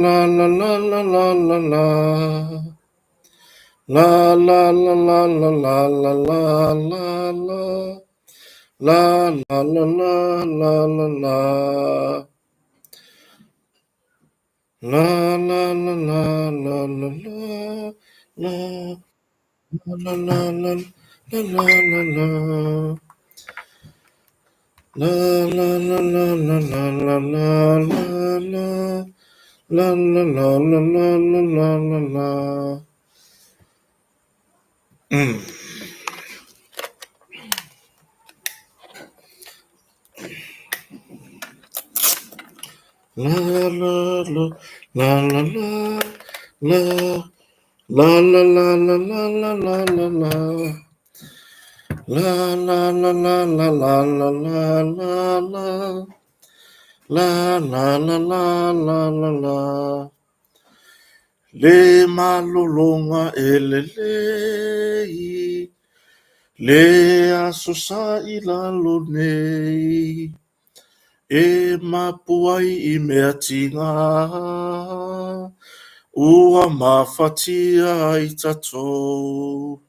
La la la la la la la. La la la la la la la la la la. La la la la la la la. La la la la la la la la. La la la la la la la. La la la la la la la la la la. La la la la la la la la la. La la la la la la la. La la la la la la la la la. La la la la la la la la la la. La la la la la la la. Le malologa e lelei, le aso sa i lalo nei, e mapu ai i mea tiga, ua mafatia ai tatou.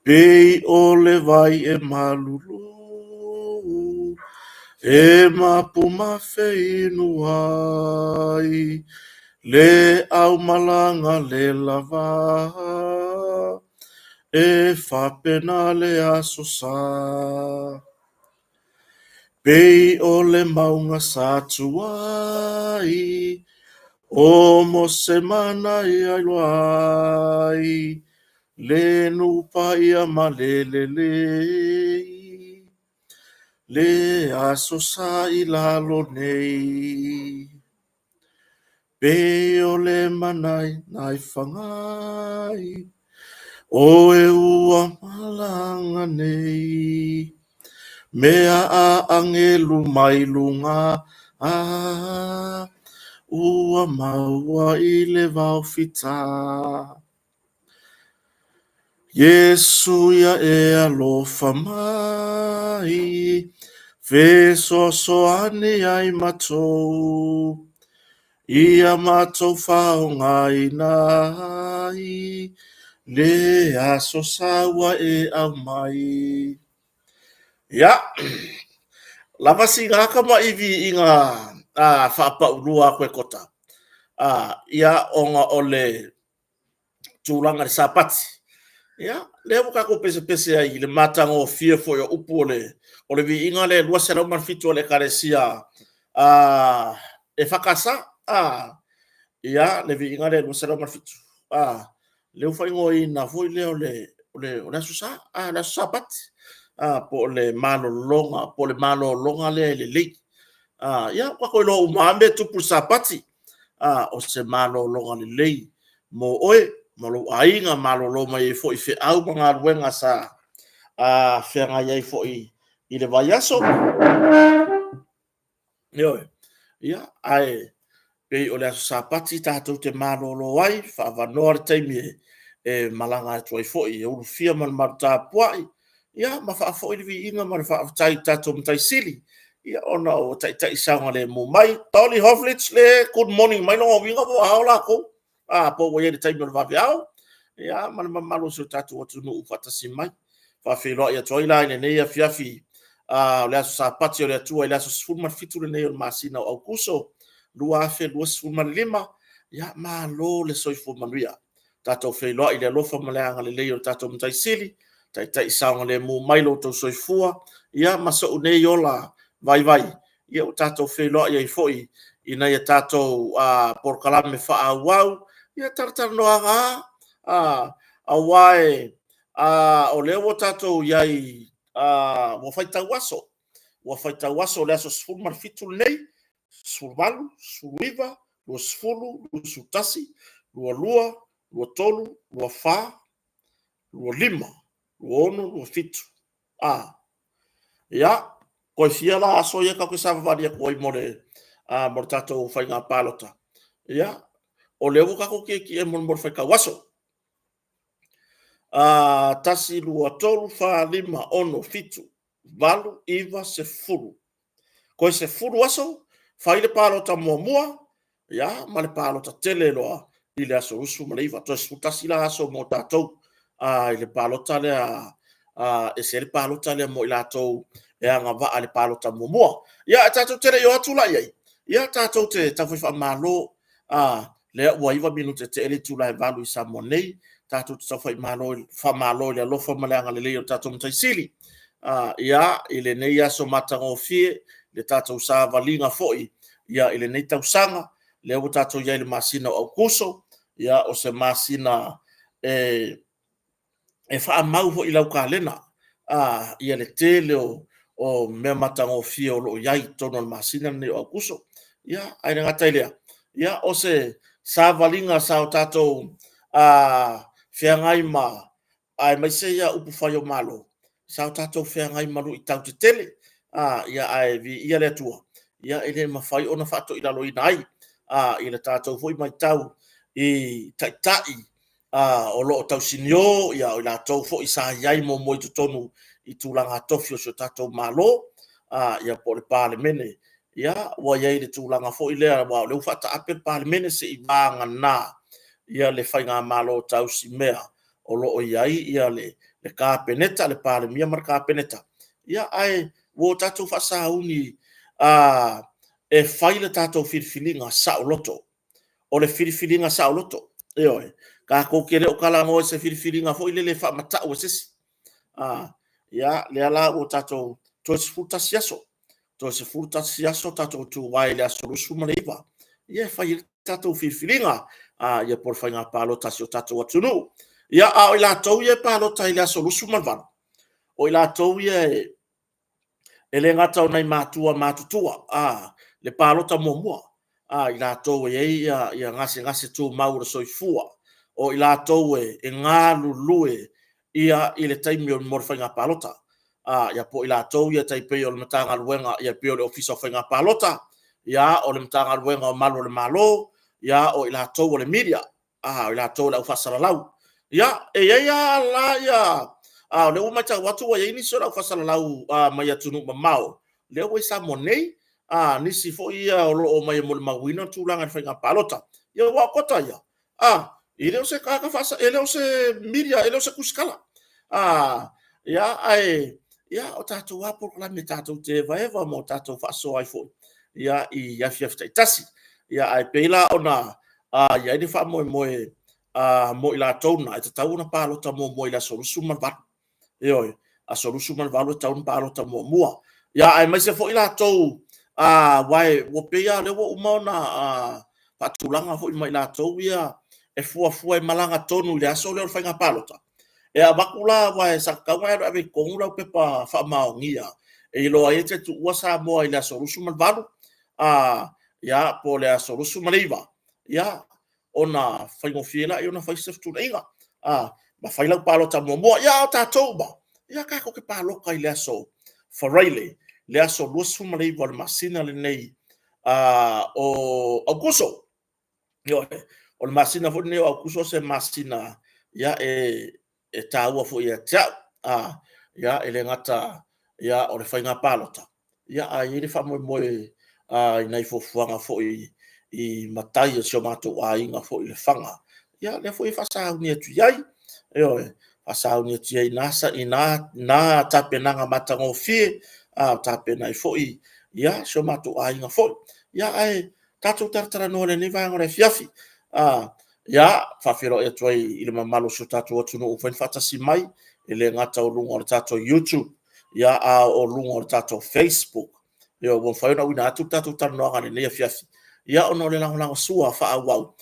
Pei o le vai e malulu, e mapu mafeinu ai, le aumalaga le lava, e faapena le aso sa. Pei o le mauga sa tu ai, o Mose mana ia iloa ai, le nuu paia ma le lelei, le aso sa i lalo nei. Pei o le mana i Fagai, o e ua malaga nei, mea a angelu mai luga, ua maua i le vaofita. Iesu ia e alofa mai, fesoasoani ai matou, ia matou faaaogaina ai le aso sa ua e aumai. Ia, lava sina tama'i viiga faapaulua atu e Kota, ia, ona o le tulaga i le Sapati. Ia, lea ua tatou pesepese ai i le matagofie foi o upu o le viiga lea 207 o le Ekalesia EFKS. Ia, le viiga lea 207. Lea ua faaigoaina foi lea o le Aso Sa, le Aso Sapati, po o le malologa, po o le malologa lea e lelei. Ia, ua tatou iloa uma lava mea e tupu i le Sapati. O se malologa lelei mo oe ma lou aiga, malolo mai ai foi i feau ma galuega sa feagai ai foi i le vaiaso. Ioe. Ia, ae pei o le aso Sapati tatou te malolo ai, faaavanoa le taimi e malaga atu ai foi e ulufia ma le malu tapuai, ia ma faafoi le viiga ma le faafetai i le tatou Matai Sili, ia ona ua taitai saogalemu mai. Tony Hofflich, le good morning mai lona uiga po ua ao latou, po ua i ai i le taimi o le vaveao, ia ma le mamalu o si o tatou atunuu faatasi mai. Faafeiloai atu ai la i lenei afiafi o le aso Sapati o le Atua i le aso 17 lenei o le masina o Aokuso 2025. Ia, malo le soifua manuia. Tatou feiloai i le alofa ma le agalelei o le tatou Matai Sili, taitai saogalemu mai lo outou soifua, ia ma sou nei ola vaivai, ia ua tatou feiloai ai foi i nai a tatou polokalame faaauau, ia talatalanoaga lava, aua o lea ua tatou i ai, ua faitau aso, ua faitau aso i le aso 17 lenei, 18, 19, 20, 21, 22, 23, 24, 25, 26, 27. Ia, toe fia la aso ia tatou te savavali atu ai mo le tatou faiga palota? Ia, o lea ua tatou tietie mo le faitau aso. 1, 2, 3, 4, 5, 6, 7, 8, 9, 10. Toe 10 aso, fai le palota muamua. ia, ma le palota tele loa i le aso 29. Toe 11 la aso mo tatou i le palota lea, ese le palota lea mo i latou e agavaa i le palota muamua. Ia, ae tatou te le i o atu la i ai, ia tatou te taufai faamalo, lea ua 9 minute tea le itula e 8 i Samoa nei, tatou te tau faamalo i le alofa ma le agalelei o le tatou Matai Sili i lenei aso matagofie, le tatou savaliga foi i lenei tausaga, lea ua tatou i ai i le masina o Aokuso, o se masina e faamau foi i lau kalena le tele o mea matagofie o lo o i ai i totonu o le masina lenei o Aokuso. Ae le gata i lea, o se savaliga sa o tatou feagai ma, aemaise upufai o Malo, sa o tatou feagai ma luitau tetele, ae viia le Atua, e le mafai ona faatoilaloina ai i le tatou foi matau i taitai o lo o tausinio, o i latou foi sa i ai muamua i totonu i tulaga tofi o si o tatou Malo, po o le Palemene. Ua i ai i le tulaga foi lea, aua o lea ua faataape le Palemene seivagana le Faigamalo tausimea o lo o i ai le Kapeneta, le Palemia ma le Kapeneta. Ae ua tatou faasauni e fai le tatou filifiliga saoloto. O le filifiliga saoloto, ioe, tatou te le o talanoa i se filifiliga foi lele e faamatau e se isi. O lea la ua tatou, toe 11 aso, toe 11 aso tatou tu ai i le aso 29 e fai ai le tatou filifiliga po o le faiga palota a si o tatou atunuu. A o i latou ia e palota i le aso 28, o i latou ia e le gata o nai matua matutua le palota muamua, i latou e i ai gasegase tumau o le soifua, o i latou e galulue i le taimi mo le faiga palota, po o i latou ia e pei o le Matagaluega e pei o le Ofisa o Faiga Palota, o le Matagaluega o Malu o le Malo, o i latou o le media, o i latou o le au faasalalau. Ia, e i ai lava la ia… o lea ua matau atu ua i ai nisi o le au faasalalau mai atunuu mamao lea ua i Samoa nei, nisi foi ia o lo o omai e molimauina le tulaga i le faiga palota. Ia aua o Kota ia, e le o se tagata, e le o se media, e le o se tusitala. Ae o tatou lava polokalame tatou te evaeva ma tatou faasoa ai foi i afiafi taitasi. Ae pei la ona i ai le faamoemoe mo i latou na, e tatau ona palota muamua i le aso 28. Ioe, aso 28 e tatau ona palota muamua. Aemaise foi i latou, aua e pei lava o lea ua uma ona faatulaga foi ma i latou ia e fuafua e malaga tonu i le aso lea o le faiga palota. E avatu la, aua sa tatau ona e alu e ave i totonu lau pepa faamaonia e iloa ai e te tuua Samoa i le aso 28 po o le aso 29, ia, ona faigofie ai lea ona fai se fetuunaiga ma fai lau palota muamua. A o tatou uma, ia tatou te palota i le aso Faraile, le aso 29 o le masina lenei o Aokuso. Ioe. O le masina foi lenei o Aokuso o se masina e taua foi ia te au. E le gata o le faiga palota, ae i ai le faamoemoe i nai fuafuaga foi i matai o si o matou aiga foi i Lefaga, ia lea foi e faasauni atu i ai. Ioe, faasauni atu i ai i na tapenaga matagofie o tapena ai foi si o matou aiga foi. Ae tatou talatalanoa i lenei vaega o le afiafi. E faafeiloai atu ai i le mamalu o si o tatou atunuu ua mafai ona faatasi mai, e le gata i luga o le tatou YouTube, a o luga o le tatou Facebook. Ua mafai ona auina atu le tatou talanoaga i lenei afiafi ona o le lagolagosua faaauau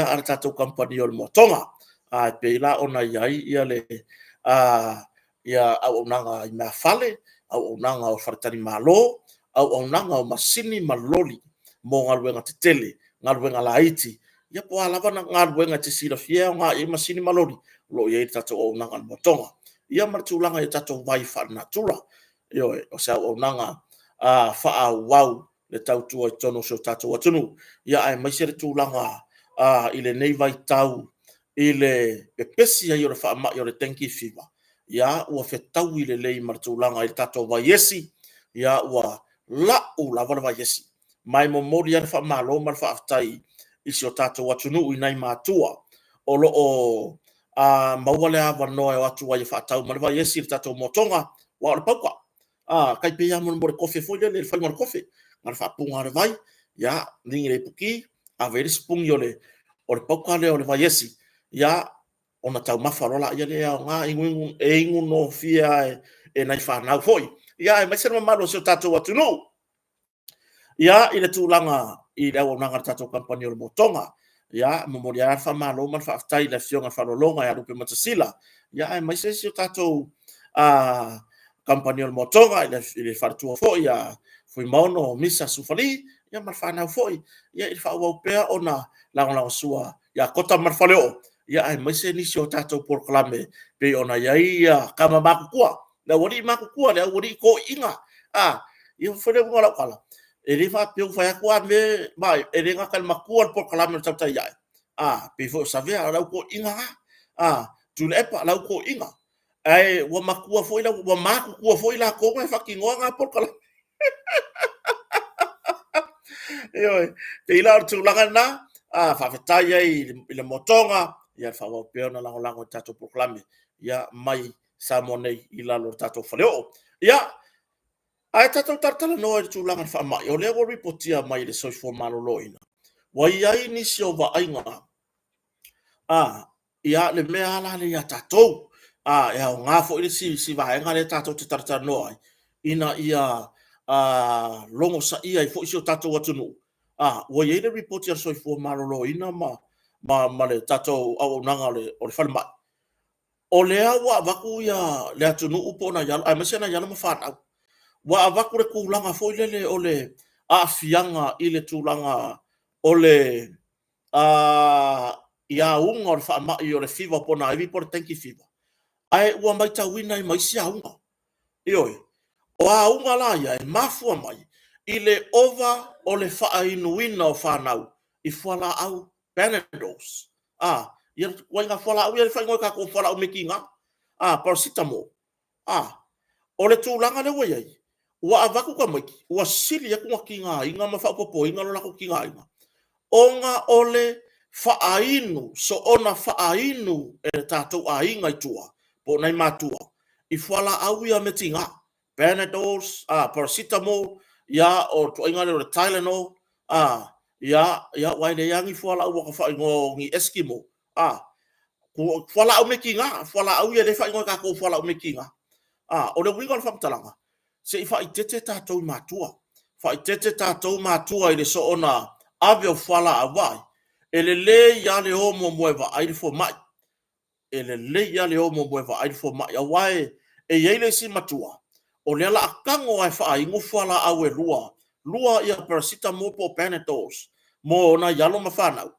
a le tatou Kamupani o le Moa Toga. E pei la ona i ai le auaunaga i meafale, auaunaga o faletalimalo, auaunaga o masini ma loli mo galuega tetele, galuega laiti, ia po o a lava galuega e te silafia e aoga i ai masini ma loli, o lo o i ai le tatou auaunaga a le Moa Toga. Ia ma le tulaga i tatou vai faalenatura. Ioe, o se auaunaga faaauau le tautua i totonu o si o tatou atunuu, aemaise le tulaga i lenei vaitau i le pepesi ai o le faamai o le dengue fever, ua fetaui lelei ma le tulaga i le tatou vaiesi, ua lau lava le vaiesi. Ma e momoli lava le faamalo ma le faafetai. i si o tatou atunuu i nai matua o lo o maua le avanoa e o atu ai e faatau mai le vaiesi i le tatou motoga, aua o le pauka. Tai pei lava mo le kofe foi lele, le faiga o le kofe, na o le faapuga lava o le vai, ia, ligi i le ipuki, ave i ai le sipuni o le pauka lea o le vaiesi, ia, ona taumafa loa lea, e aoga, e inu gofie lava e nai fanau foi, aemaise le mamalu o si o tatou atunuu. Ia, i le tulaga i le auaunaga a le tatou kamupani o le Motoga, e momoli lava le faamalo ma le faafetai i le Afioga i le Faaaloaloga ia Lupematasila, aemaise si o tatou kamupani o le Motoga i le faletua foi ia Fuimaono Misa Sufali ma le fanau foi i le faaauau pea ona lagolagosua ia Kota ma le Faleoo, aemaise nisi o tatou polokalame e pei ona i ai tama matutua, le aualii matutua, le aualii toeaiina. Ia foi le uiga o lau tala, e le faapea ua fai atu a mea, vaai, e le gata i le matua o le polokalame o le Tautai Ae, pei foi o Savea, o le au toeaiina lava, Tuilaepa, o le au toeaiina. Ae ua matutua foi i latou na e faatinoina na polokalame. Ioe. E pei la o le tulaga lena, faafetai ai i le Motoga le faaauau pea ona lagolago i tatou polokalame mai Samoa nei i lalo o le tatou Faleoo. Ia, ae tatou talatalanoa i le tulaga o le faamai, o lea ua lipotia mai e le Soifua Maloloina, ua i ai nisi o vaaiga ia le mea lava lea ia tatou, e aoga foi le isi vaega lea tatou te talatalanoa ai, ina ia logosaia ai foi si o tatou atunuu. Ua i ai le lipoti a le Soifua Maloloina ma le tatou auaunaga o le falemai, o lea ua avatu le atunuu po o nai alo, aemaise nai alo ma fanau, ua avatu le tulaga foi lele o le aafiaga i le tulaga o le auga o le faamai o le fiva o ponaivi po o le dengue fever, ae ua matauina ai ma isi auga. Ioe. O auga la ia e mafua mai i le ova o le faainuina o fanau i fualaau Panadols, ia ituaiga fualaau ia e faaigoa e tatou o fualaau metiga, paracetamol. O le tulaga lea ua i ai, ua avatu tamaiti ua sili atu ona tigaina ma faaopoopoina lo latou tigaina ona o le faainu, soona faainu e tatou aiga i tua po o nai matua i fualaau ia metiga, Panadols, paracetamol, o le ituaiga lea o le Tylenol, aua e leai lava ni fualaau ua ta faaigoa o ni Esquimaux, fualaau metiga, fualaau ia lea e faaigoa e tatou o fualaau metiga. O le uiga o le faamatalaga, se i faaeteete tatou i matua, faaeteete tatou matua i le soona ave o fualaau. Vaai, e lelei lava le o muamua e vaai le fomai, e lelei lava le o muamua e vaai le fomai, aua e i ai le isi matua, o lea o le a tago lava e faainu fualaau e lua, lua paracetamol po o panadols mo nai alo ma fanau,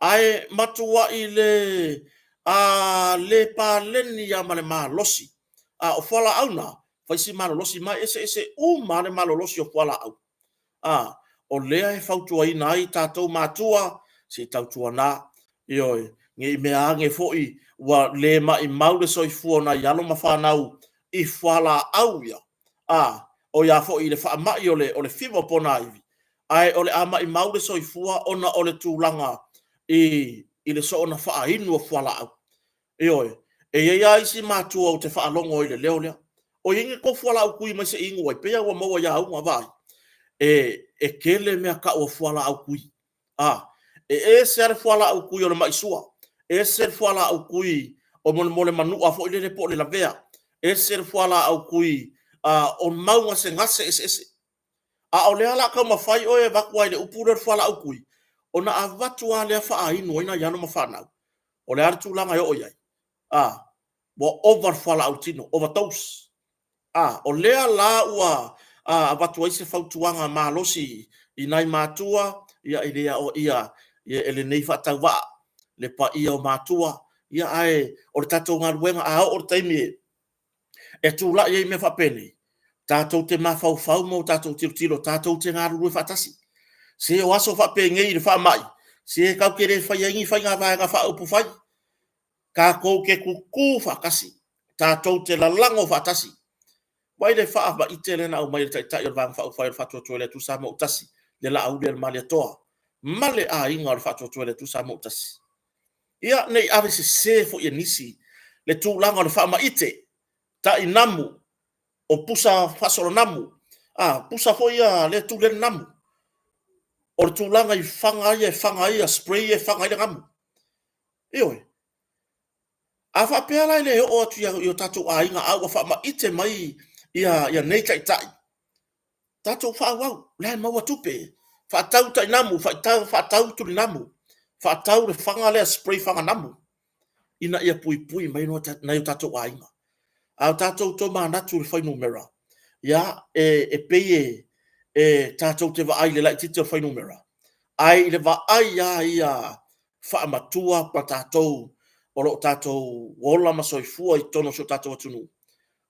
ae matuai le paleni lava ma le malosi. A o fualaau na, fai si malolosi, ma e eseese uma lava le malolosi o fualaau. O lea e fautuaina ai tatou matua, se i tautuana, ioe, ne i meaane foi ua le maumau le soifua o nai alo ma fanau i fualaau ia, i le faamai o le fiva o ponaivi, ae o le a maumau le soifua ona o le tulaga i le soona faainu o fualaau. Ioe. E i ai lava isi matua ou te faalogo ai i le leo lea, o i ai ni tou fualaau tui mai se i inu ai? E pei lava ua maua i auga. Vaai, e tele mea tau o fualaau tui. E ese lava le fualaau tui o le mai sua, ese le fualaau tui o mo le manua foi lele po o le lavea, ese le fualaau tui o mau gasegase eseese. A o lea o le a taumafai oe e avatu lava i le upu lea o le fualaau tui, ona avatu lava lea faainu ai nai alo ma fanau. O le a le tulaga e oo i ai? Ua ova le fualaau tino, overdose. O lea la ua avatu ai se fautuaga malosi i nai matua, e le aoaia e lenei faatauvaa le paia o matua, ae o le tatou galuega, a oo i le taimi e tulai ai mea faapenei, tatou te mafaufau ma o tatou tilotilo tatou te galulue faatasi. Se o aso faapenei i le faamai, se tatou te le faia ai ni faiga vaega faaupufai, tatou te tutu faatasi, tatou te lalago faatasi. Vaai i le faamaite lea na aumai e le Taitai o le Vaega Faaupufai o le Faatuatua i le Atua Samoa ua Tasi, le Laauli a le Malietoa. ma le aiga o le Faatuatua i le Atua Samoa ua Tasi. Ia, ne i ave sese foi e nisi le tulaga o le faamaite tainamu o pusa faasolanamu, a, pusa foi ia lea e tuli ai le namu, o le tulaga i fana ia e fana ai, spray ia e fana ai le namu. Ioe. A faapea la e le oo atu i o tatou aiga a ua faamaite mai ia nei taitai, tatou faaauau, o la e maua tupe, faatau tainamu, faatau tulinamu, faatau le fana lea, spray fana namu, ina ia puipui mai nai o tatou aiga. A tatou tomanatu i le fuainumera, ia, e pei e tatou te vaai i le laitiiti o le fuainumera, ae i le vaai lava ia faamatua ma tatou o lo o tatou ola ma soifua i totonu o si o tatou atunuu,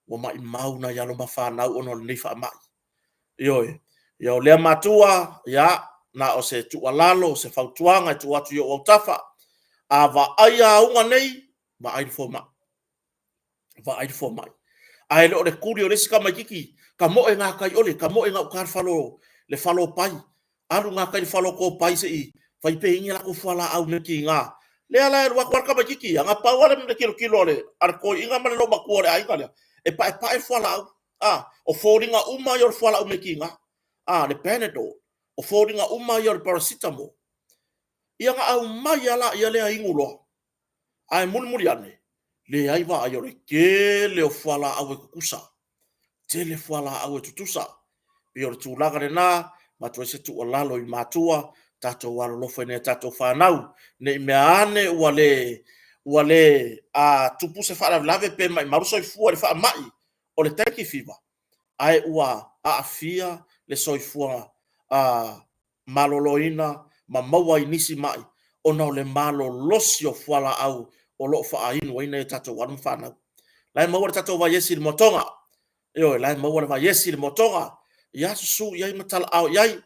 ua maumau nai alo ma fanau ona o lenei faamai. Ioe. Ia o lea matua, ia, na o se tuualalo, o se fautuaga e tuu atu i ou autafa, a vaai auga nei, vaai le fomai, vaai le fomai. Ae le o le tuli o le isi tamaitiiti, tamoe gatai oe, tamoe gauta i le falo o Pai, alu gatai i le falo o Topai se i fai pe i ai ni latou fualaau mekina. Lea la e alu atu lava le tamaitiiti ia, na pau lava le tilotilo a le toeaina ma le loomatua o le aiga lea, e paepae fualaau. O foliga uma ia o le fualaau mekina, le panadol, o foliga uma ia o le paracetamol. Ia ona aumai lava lea inu loa, ae mulimuli ane, leai vaai o le tele o fualaau e tutusa, tele fualaau e tutusa. E pei o le tulaga lena e avatu ai se tuualalo i matua, tatou alolofa i nai a tatou fanau, ne i meaane ua le tupu se faalavelave pe maumau le soifua i le faamai o le dengue fever, ae ua aafia le soifua maloloina ma maua ai nisi mai ona o le malolosi o fualaau o lo o faaainu ai nai a tatou alo ma fanau. O la e maua le tatou vaiesi i le moatoga, ioe, o la e maua le vaiesi i le moatoga, ia susu i ai ma talaau i ai,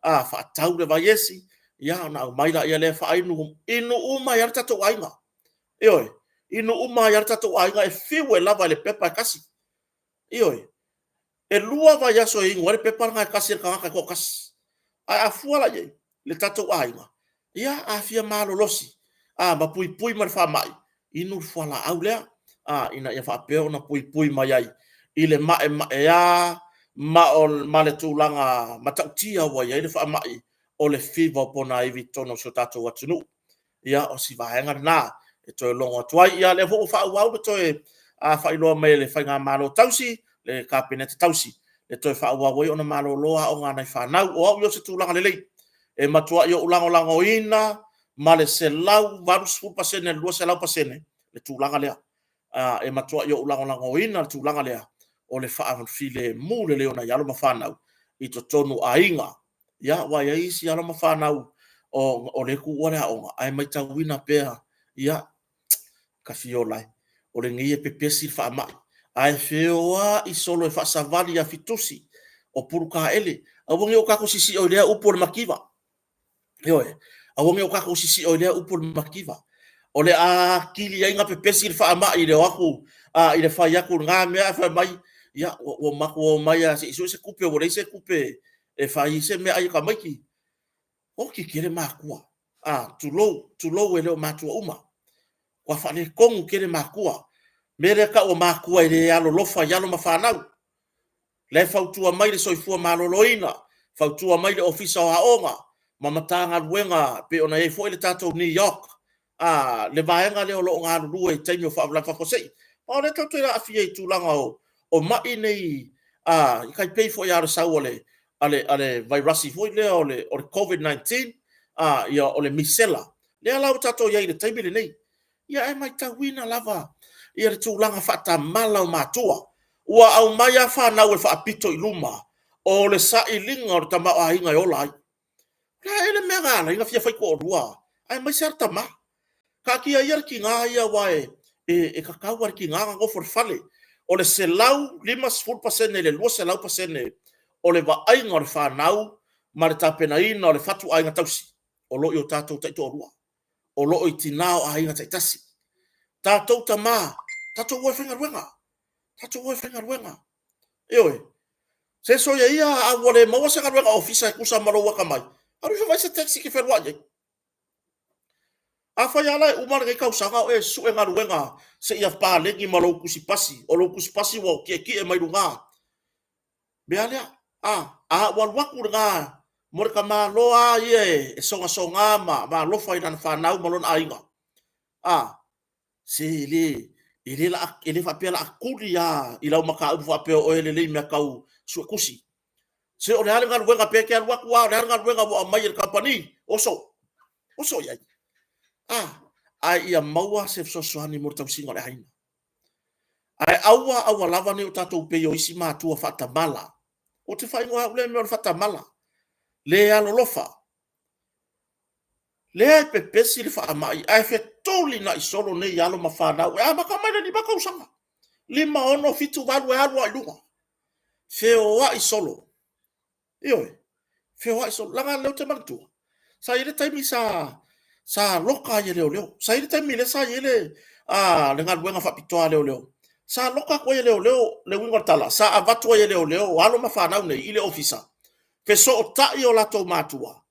faatau le vaiesi ona aumai lea faaainu, inu uma ai lava le tatou aiga. Ioe, inu uma ai lava le tatou aiga, e fiu e lava i le pepa e tasi. Ioe, e 2 vaiaso e inu ai le pepa lena e tasi e le tagata e toatasi. Ae a fua la i ai i le tatou aiga, ia a fia malolosi ma puipui mai le faamai, inu le fualaau lea ina ia faapea ona puipui mai ai i le maemaea ma le tulaga matautia ua i ai le faamai o le fiva o ponaivi i totonu o si o tatou atunuu. Ia, o si vaega lena e toe logo atu ai. Ia o lea foi ua faaauau le toe faailoa mai e le faigamalo tausi, le Kapeneta tausi e toe faaauau ai ona malolo aoga a nai fanau. O au ia o se tulaga lelei, e matuai ou lagolagoina ma le 180% i le 200% le tulaga lea. E matuai ou lagolagoina le tulaga lea o le faafilemu lelei o nai alo ma fanau i totonu o aiga. Ia, aua e i ai isi alo ma fanau o lea e tuua le aoga, ae matauina pea, ia, tafiola e, o lenei e pepesi le faamai, ae feoai solo e faasavali i afitusi o pulutaele. Aua ne i o tatou sisio i lea upu o le mativa. Ioe, aua ne i o tatou sisio i lea upu o le mativa. O le a atili ai ona pepesi le faamai i le o atu i le fai atu o lena mea ae fai mai, ia, ua matou omai lava se i sue se tupe ua leai se tupe e fai ai se meaai a tamaiti. Oti tele matua, tulou, tulou e le o matua uma. Ua faaletonu tele matua. O le mea lea e tau o matua e le alolofa i alo ma fanau. O la e fautua mai le Soifua Maloloina, fautua mai le Ofisa o Aoga ma Matagaluega e pei ona i ai foi le tatou NEOC, le vaega lea o lo o galulue i taimi o faalavelave faafuasei. Aua o lea tatou te aafia i tulaga o mai nei e tai pei foi lava o le sau o le vairasi foi lea o le Covid-19, o le misela, lea la ua tatou i ai i le taimi lenei. Ia ae matauina lava le tulaga faatamala o matua, ua aumai lava fanau e faapito i luma o le sailiga o le tamaoaiga e ola ai. O le a ea le mea na ala ai ona fia faitoalua, aemaise lava le tama? Taatia ia le tina ia aua e tatau lava i le tina ona nofo i le fale. O le 150% i le 200% o le vaaiga o le fanau ma le tapenaina o le fatuaiga tausii, o lo o i o tatou taitoalua, o lo o i tina o aiga taitasi. Tatou tama, tatou o e faigaluega, tatou o e faigaluega. Ioe. Se soia ia a ua le maua se galuega ofisa e tusa ma lou atamai, Alu ifo vaai se taxi e te fealuai ai. Afai lava la e uma lenei tausaga o e sue galuega seia paleni ma lou tusipasi, o lou tusipasi ua tietie mai luga. Mea lea, a, a ua alu atu lena mo le tamaloa lava ia e sogasoga ma alofa i lana fanau ma lona aiga, a, se e le, e le, e le faapea o le a tuli lava i lau mataupu faapea o oe e lelei i mea tau suetusi. Se o le a le galuega pe e te alu atu lava o le a le galuega ua aumai e le kamupani, oso, oso i ai. A, ae ia maua se fesoasoani mo le tausiga o le aiga. Ae aua aua lava ne i o tatou pei o isi matua faatamala. Ou te faaigoa e au lea mea o le faatamala, le alolofa, lea e pepesi le faamai ae fetulinai solo nei alo ma fanau e amata mai le 5 tausaga, 5, 6, 7, 8 e alu lava i luga, feoai solo. Ioe, feoai solo. Leaga o lea ou te manatua, sa i ai le taimi sa loka ai e leoleo. Sa i ai le taimi lea sa i ai le galuega faapitoa a leoleo, sa loka atu ai e leoleo, le uiga o le tala, sa avatu ai e leoleo alo ma fanau nei i le ofisa, fesootai o latou matua,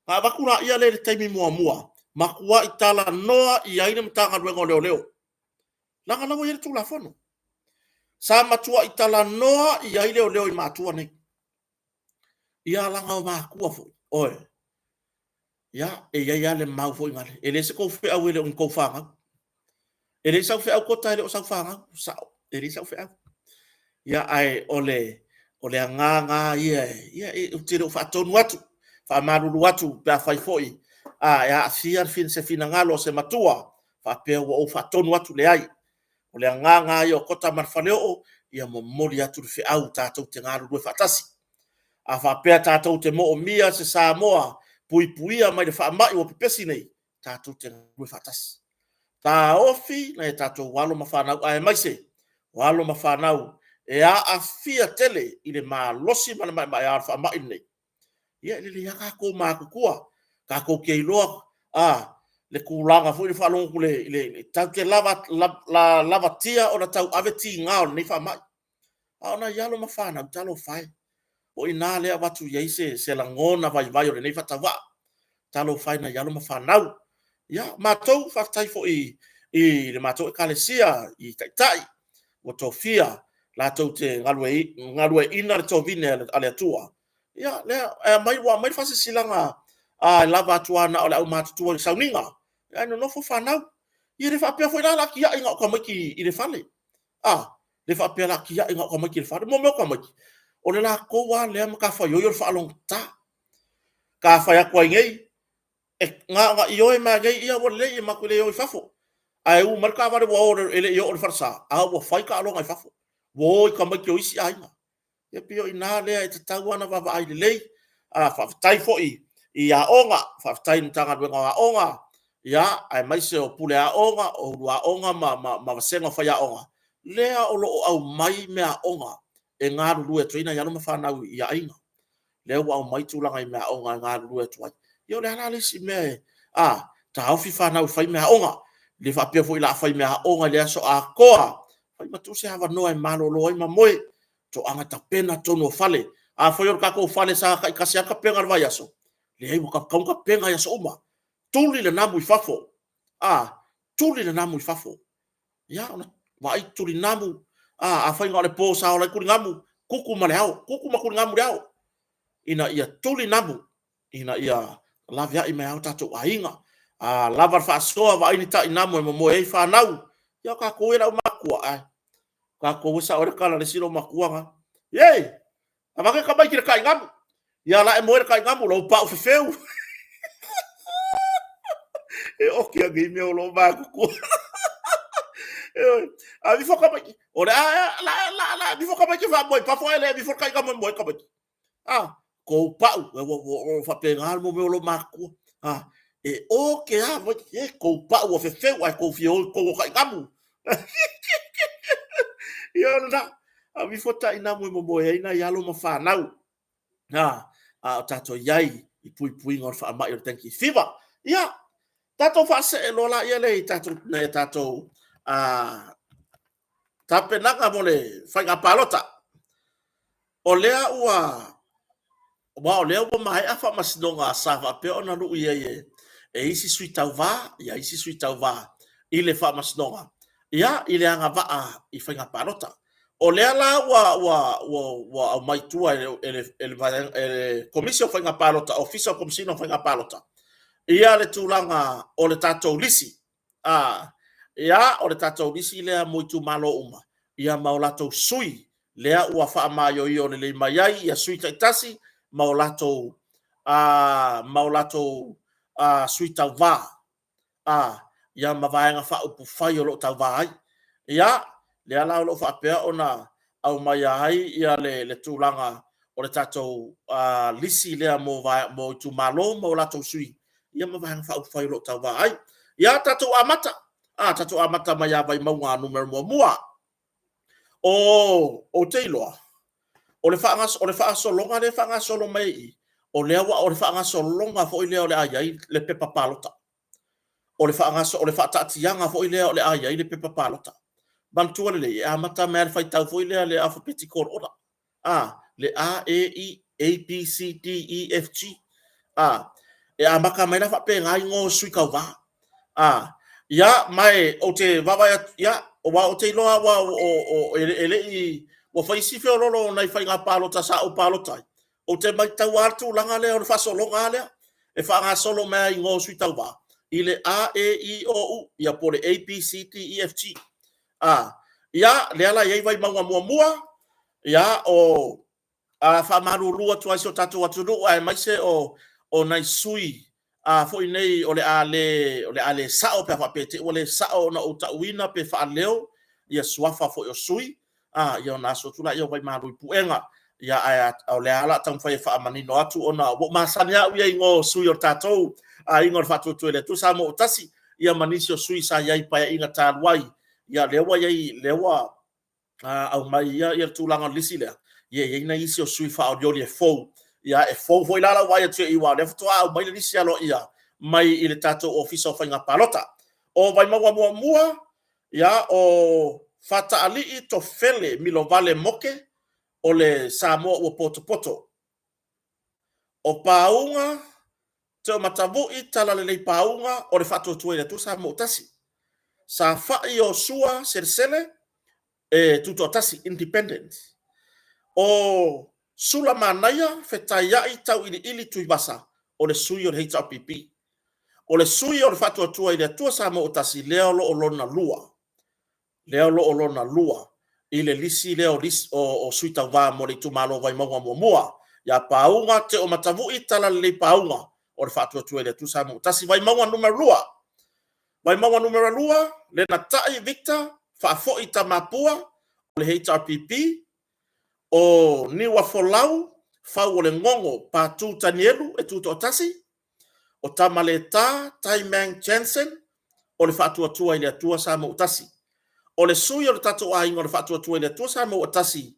ona avatu lea i le taimi muamua, matuai talanoa i ai le Matagaluega o Leoleo, leaga o la e ua i ai le Tulafono. Sa matuai talanoa i ai leoleo i matua nei. Ia leaga o matua foi, oi, ia, e i ai lava le mau foi lea, e leai se tou feau e le o ni tou fanau. E leai sau feau Kota e le o sau fanau, sao, e leai sau feau. Ia, ae o le agaga lava ia, ia ou te le o faatonu atu, faamalulu atu pe afai foi e aafia se finagalo o se matua faapea ua ou faatonu atu, leai. O le agaga lava ia o Kota ma le Faleoo, ia momoli atu le feau tatou te galulue faatasi. A faapea tatou te moomia se Samoa puipuia mai le faamai ua pepesi nei, tatou te galulue faatasi. Taofi nai a tatou alo ma fanau, aemaise o alo ma fanau e aafia tele i le malosi ma le maemaea o le faamai lenei. Ia e lelei lava tatou matutua, tatou te iloa le tulaga foi lea faalogo atu tatou te lavatia ona tauave tiga o lenei faamai. A o nai alo ma fanau, talofa e, o i ina lea e avatu i ai se lagona vaivai o lenei faatauvaa. Talofa e i nai alo ma fanau. Ia, matou, faafetai foi i le matou Ekalesia i taitai ua tofia latou te galueaiina le tovine a le Atua. Ia, lea ua aumai le faasilasilaga e lava atu lava na o le aumatutua i sauniga, ae nonofo fanau. Ia e le faapea foi la o le a tiai na o tamaiti i le fale, a, le faapea o le a tiai na o tamaiti i le fale. Mo mea o tamaiti, o le latou lava lea matafaioi o le faalogotata. A fai atu ai nei, e na ona ioe mai lava nei, ia ua lelei matou te le o i fafo. Ae u mai le taavale ua o e le i oo i le falesa, a ua fai taaloga i fafo, ua o i tamaiti o isi aiga. E pei o i ina lea e tatau lava ona vaavaai lelei. Faafetai foi i aoga, faafetai i le Matagaluega o Aoga, aemaise o Pule Aoga, o Ulu Aoga ma Vasega o Faiaoga, lea o lo o aumai meaaoga e galulue atu ai nai alo ma fanau i aiga. Lea ua aumai tulaga i meaaoga e galulue atu ai. Ia o le a la le isi mea e taofi fanau e fai meaaoga? E le faapea foi o le a fai meaaoga i le aso atoa, fai ma tuu se avanoa e malolo ai ma moe, toaga tapena totonu o fale. Afai o le tatou fale sa taitasi lava tapena i le vaiaso, leai ua tatau ona tapena i aso uma. Tuli le namu i fafo, a, tuli le namu i fafo. Ia, ona vaai tulinamu, afai na o le po sa ola ai tuligamu, tutu ma le ao, tutu ma tuligamu i le ao, ina ia tuli namu, ina ia laveai mai lava o tatou aiga. A lava le faasoa, vaai ni tainamu e momoe ai fanau. Ia o tatou ia le aumatutua, ae o tatou e sao ai le tala a le isi loomatua lena, ieee, avane tamaiti i le tainamu, ia o le a e moe i le tainamu, lou pau fefeu. E oki ai nei mea o loomatutua. Ioe, aveifo tamaiti, o le a ea, o le a aveifo tamaiti e faamoe i fafo ae le aveifo le tainamu e moe ai tamaiti. A, tou pau, ua faapena le mea o loomatutua. E oke lava, e tou pau ua fefeu ae tou fia o i totonu o tainamu. Ia o lena, aveifo tainamu e momoe ai nai alo ma fanau. A o tatou i ai i puipuiga o le faamai o le dengue fever. Ia, tatou faasee loa laia lea i tatou, nai a tatou tapenaga mo le faiga palota. O lea ua... Aua o lea ua maea faamasinoga sa faapea ona lui ai e, e isi sui tauva, ia isi sui tauva i le faamasinoga, ia i le agavaa i faiga palota. O lea la ua, ua, ua, ua aumai tua e le, e le, e le, e le Komisi o Faiga Palota, Ofisa o Komesina o Faiga Palota, ia le tulaga o le tatou lisi. A, ia, o le tatou lisi lea mo itumalo uma, ia ma o latou sui, lea ua faamaioio lelei mai ai ia sui taitasi ma o latou, a, ma o latou a, sui tauva, a, ia ma Vaega Faaupufai o lo o tauva ai. Ia, lea la o lo o faapea ona aumaia ai ia le, le tulaga o le tatou uh, lisi lea mo, mo itumalo ma o latou sui, ia ma Vaega Faaupufai o lo o tauva ai. Ia, tatou amata, a, tatou amata mai ia Vaimauga numera muamua. O, ou te iloa, o le, faagas, o le faagasologa lea e faagasolo mai i, o lea ua, o le faagasologa foi lea o le a i ai le pepa palota. O le, faagaso, o le faataatiaga foi lea o le a i ai le pepa palota. Manatua lelei, e amata mai le faitau foi lea le alphabetical order. A, le A, E, I, A, B, C, D, E, F, G. A, e amata mai la faapena igoa o sui tauva. A, ia, ma e, ou te vaavaai atu, ia, aua ou te iloa ua, o, o, e, e le i, ua fai si feoloolo o nai faiga palota sa ou palota ai, ou te matau lava le tulaga lea o le faasologa lava lea, e faagasolo mai lava i igoa o sui tauva, i le A, E, I, O, U, ia po o le A, B, C, D, E, F, G. A, ia, lea la e i ai Vaimauga muamua, ia, o, a faamalulu atu ai si o tatou atunuu aemaise o, o nai sui a foi nei o le a le, o le a le sao pe a faapea te i ua le sao ona ou tauina pe faaleo ia suafa foi o sui, a, ia ona asu atu lea o vaimalu i puega. Ia, ae o lea lava o le a taumafai e faamanino atu ona ua ou masani lava au ia i igoa o sui o le tatou aiga o le Faatuatua i le Atua Samoa ua Tasi, ia ma nisi o sui sa i ai i Paeaiga talu ai. Ia, lea ua i ai, lea ua aumai ia, ia le tulaga o le lisi lea, ia e i ai nai isi o sui faaolioli e fou. Ia, e fou foi la lau vaai atu i i, aua o lea faatoa aumai le lisi aloaia mai i le tatou Ofisa o Faiga Palota. O Vaimauga muamua, ia, o Fataalii Tofele Milovale Moke, o le Samoa ua potopoto. O Pauga Teomatavui Talalelei Pauga o le Faatuatua i le Atua Samoa ua Tasi. Safa'i Iosua Selesele e Tutoatasi, Independent. O Sulamanaia Fetaia'i Tau'ili'ili Tuivasa o le sui o le HRPP. O le sui o le Faatuatua i le Atua Samoa ua Tasi lea o lo o lona lua. Lea o lo o lona lua i le lisi lea o, lisi, o, o sui tauva mo le itumalo Vaimauga muamua. Ia Pauga Teomatavui Talalelei Pauga o le Faatuatua i le Atua Samoa ua Tasi. Vaimauga numera lua. Vaimauga numera lua, Lenatai Victor Faafoi Tamapua o le HRPP. O Niuafolau Fau o le Gogo Patu Tanielu e Tutoatasi. O Tamaleta Taimang Jansen o le Faatuatua i le Atua Samoa ua Tasi. O le sui o le tatou aiga o le Faatuatua i le Atua Samoa ua Tasi,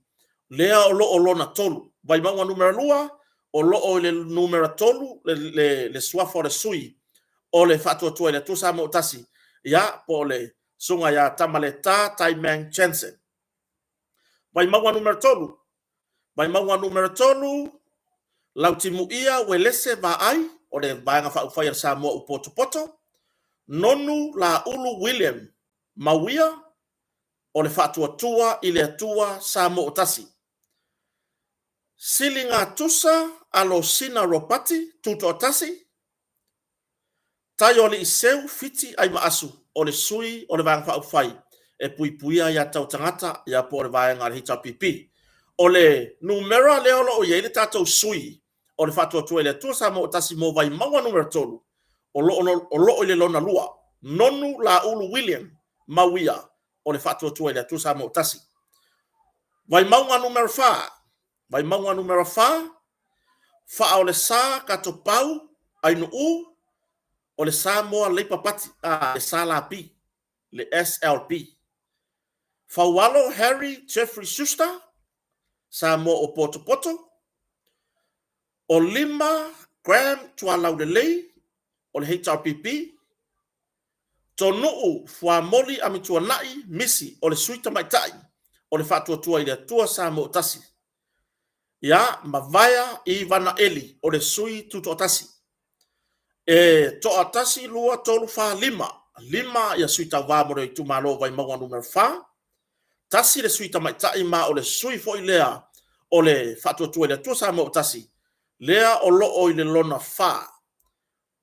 lea o lo o lona tolu. Vaimauga numera lua, o lo o i le numera tolu le, le, le suafa o le sui o le Faatuatua i le Atua Samoa ua Tasi, ia, po o le susuga ia Tamaleta Taimang Jansen. Vaimauga numera tolu, Vaimauga numera 3, Lautimuia Uelese Vaai o le Vaega Faaupufai a le Samoa ua Potopoto, Nonu Laulu William Mauia o le Faatuatua i le Atua Samoa ua Tasi, Siligatusa Alosina Ropati Tutoatasi, Taioaliiseu Fiti Aimaasu o le sui o le Vaega Faaupufai e Puipuia Aia Tatau a Tagata ia po o le vaega a le HRPP. O le numera lea o lo o i ai le tatou sui o le Faatuatua i le Atua Samoa ua Tasi mo Vaimauga numera 3, o lo o, o lo o i le lona lua, Nonu Laulu William Mauia o le Faatuatua i le Atua Samoa ua Tasi. Vaimauga numera 4, Vaimauga numera 4, Faaolesa Katopau Ainuu o le Samoa Labour Party, a, le SLP, le SLP. Faualo Harry Jeffrey Schuster, Samoa o Potopoto. O Lima Graham Tualaulelei o le HRPP. Tonuu Fuamoli Amituanai Misi o le Sui Tamaitai o le Faatuatua i le Atua Samoa Tasi. Ia, Mavaea Ivana Eli, o le sui tutoatasi. E toa 1, 2, 3, 4, 5. 5 ia sui tauva mo le itumalo o Vaimauga Nu.4. Tasi le sui tamaitai ma o le sui foi lea o le Faatuatua i le Atua Samoa ua Tasi, lea o lo o i le lona 4.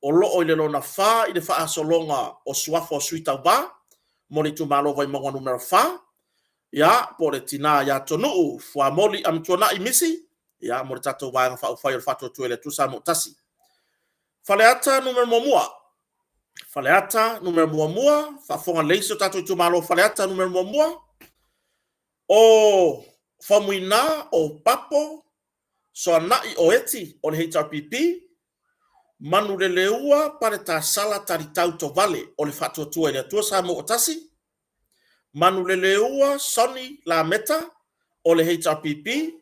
O lo o i le lona 4 i le faasologa o suafa o sui tauva mo le itumalo o Vaimauga Nu.4, ia, po o le tina ia Tonu'u Fuamoli Amituana'i Misi, ia, mo le tatou Vaega Faaupufai o le Faatuatua i le Atua Samoa ua Tasi. Faleata Nu.1, Faleata Nu.1, faafofoga lelei si o tatou itumalo o Faleata Nu.1, o Faumuina o Papo Soanai o Eti o le HRPP, Manuleleua Paletasala Talitau Tovale o le Faatuatua i le Atua Samoa ua Tasi, Manuleleua Sonny Lameta o le HRPP,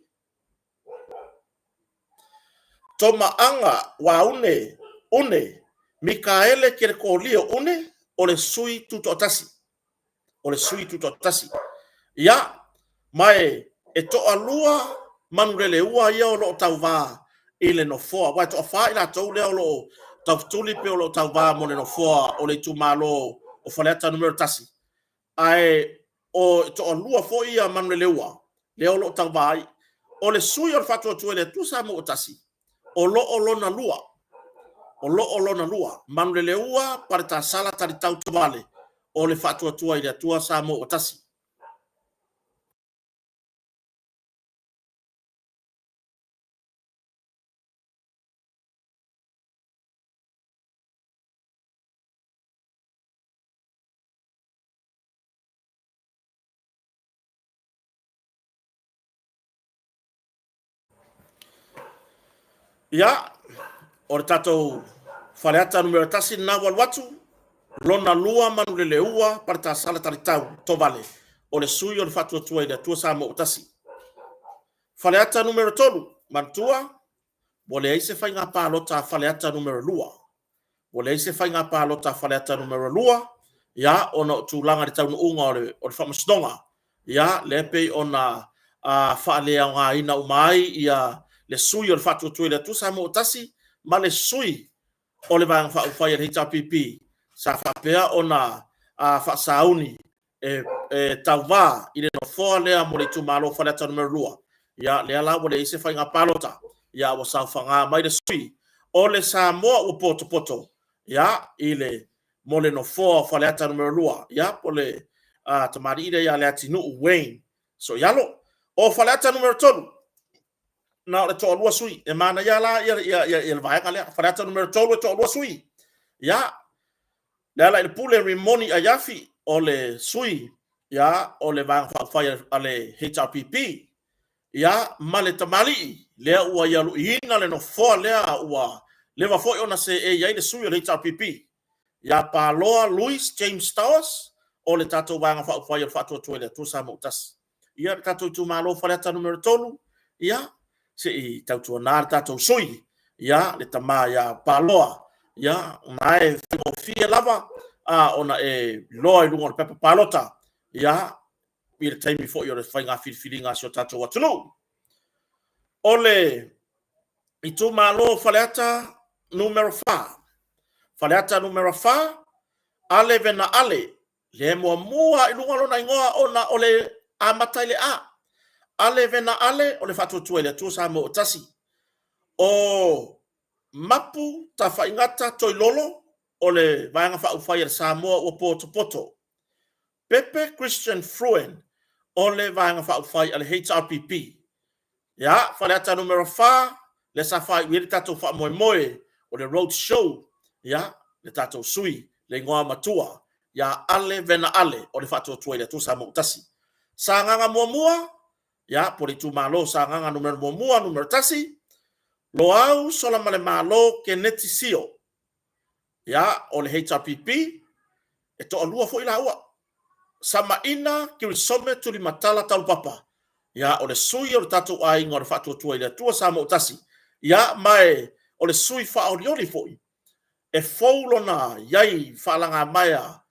Tomaaga Waune Une Mikaele Kelekolio Une o le sui tutoatasi. O le sui tutoatasi. Ia, ma e toalua Manuleleua ia o lo o tauva i le nofoa, aua e toafa i latou lea o lo o taufetuli pe o lo o tauva mo le nofoa o le itumalo o Faleata Nu.1, ae o e toalua foi ia Manuleleua lea o lo o tauva ai. O le sui o le Faatuatua i le Atua Samoa ua Tasi, o lo o lona lua, o lo o lona lua, Manuleleua Paletasala Talitau Tovale o le Faatuatua i le Atua Samoa ua Tasi. Ia, o le tatou Faleata Nu.1 lena ua alu atu, lona lua Manuleleua Paletasala Talitau Tovale, o le sui o le Faatuatua i le Atua Samoa ua Tasi. Faleata Nu.3, manatua, ua leai se faiga palota a Faleata Nu.2. Ua leai se faiga palota a Faleata Nu.2, ia, ona o tulaga i le taunuuga o le faamasinoga, ia, lea pei ona faaleaogaina uma ai ia le sui o le Faatuatua i le Atua Samoa ua Tasi ma le sui o le Vaega Faaupufai a le HRPP sa faapea ona faasauni e tauva i le nofoa lea mo le itumalo o Faleata Nu.2, ia lea la ua leai se faiga palota, ia ua saofaga mai le sui o le Samoa ua potopoto, ia, i le mo le nofoa o Faleata Nu.2, ia po o le tamalii lea ia Leatinuu Wayne Soialo. O Faleata Nu.3, na o le toalua sui, e manaia la ia, ia, ia, ia le vaega lea. Faleata Nu.3 e toalua sui. Ia, Lealailepule Rimoni Aiafi o le sui ia, o le Vaega Faaupufai a le HRPP, ia, ma le tamalii lea ua ia luiina le nofoa lea ua leva foi ona seei ai le sui o le HRPP, ia Paloa Louis James Towers o le tatou Vaega Faaupufai o le Faatuatua i le Atua Samoa ua Tasi. Ia, le tatou itumalo Faleata Nu.3, ia, se i tautuana le tatou sui, ia, le tama ia Paloa, ia, na e faigofie lava ona e iloa i luga o le pepa palota, ia, i le taimi foi o le faiga filifiliga a si o tatou atunuu. O le itumalo Faleata Nu.4, Faleata Nu.4, Ale Vena Ale, Le muamua i luga lona igoa ona o le amata i le A. Ale Vena Ale o le Faatuatua i le Atua Samoa ua Tasi. O Mapu Tafaigata Toilolo o le Vaega Faaupufai a le Samoa ua Potopoto. Pepe Christian Fruen o le Vaega Faaupufai a le HRPP. Ia, Faleata numera 4, lea sa faaiu ai le tatou faamoemoe o le road show, ia, le tatou sui, le igoa matua, ia Ale Vena Ale o le Faatuatua i le Atua Samoa ua Tasi. Sagaga muamua, ia, po o le itumalo Sagaga numera muamua, numera 1, Loau Solamalemalo Keneti Sio. Ia, o le HRPP, e toalua foi laua. Samaina Kirisome Tulimatala Taulapapa, ia, o le sui o le tatou aiga o le Faatuatua i le Atua Samoa ua Tasi, ia, ma e, o le sui faaolioli foi, e fou lona i ai faalagamaea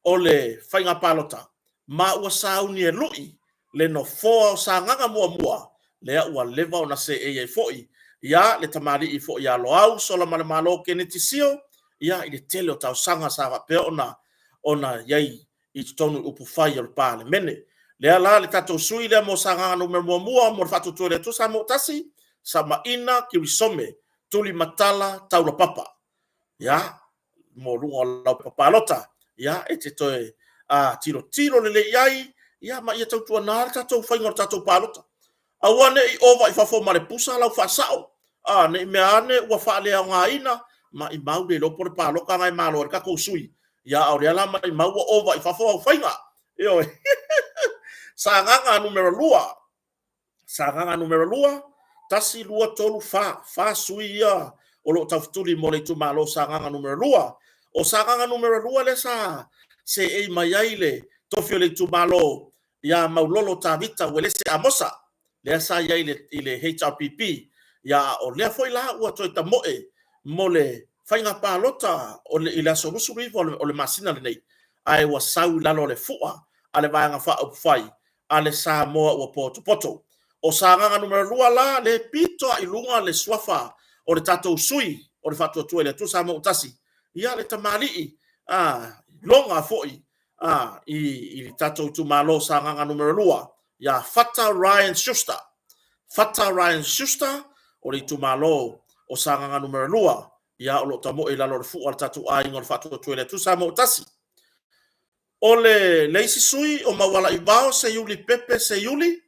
o le faiga palota, ma ua sauni e lui le nofoa o Sagaga muamua. lea ua leva ona seei ai foi ia le tamalii foi ia Loau Solamalemalo Keneti Sio, ia i le tele o tausaga sa faapea ona i ai i totonu i upufai o le Palemene. Lea la le tatou sui lea mo Sagaga Nu.1 mo le Faatuatua i le Atua Samoa ua Tasi, Samaina Kirisome Tulimatala Taulapapa. Ia, mo luga o lau pepa palota, ia, e te toe tilotilo lelei i ai, ia, ma ia tautuana le tatou faiga o le tatou palota. Aua ne i ova i fafo ma le pusa lau faasao, ne i mea ane ua faaleaogaina, maimau le iloa po o le palota lena e malo ai le tatou sui, ia a o lea la maimau ua ova i fafo au faiga. Ioe. Sagaga Nu.2, Sagaga Nu.2, 1, 2, 3, 4, 4 sui ia o lo o taufetuli mo le itumalo o Sagaga Nu.2. O Sagaga Nu.2 lea sa seei mai ai le tofi o le itumalo ia Maulolo Tavita Uelese Amosa, lea sa i ai i le HRPP, ia a o lea foi la ua toe tamoe mo le faiga palota i le aso 29 o le masina lenei, ae ua sau i lalo o le fua a le Vaega Faaupufai a le Samoa ua Potopoto. O Sagaga Nu.2 la, lea e pito lava i luga le suafa o le tatou sui o le Faatuatua i le Atua Samoa ua Tasi, ia le tamalii iloga foi i le tatou itumalo o Sagaga Nu.2, ia Fata Ryan Schuster. Fata Ryan Schuster o le itumalo o Sagaga Nu.2, ia o lo o tamoe i lalo o le fua a le tatou aiga o le Faatuatua i le Atua Samoa ua Tasi. O le isi sui o Maualaivao Seiuli Pepe Seiuli,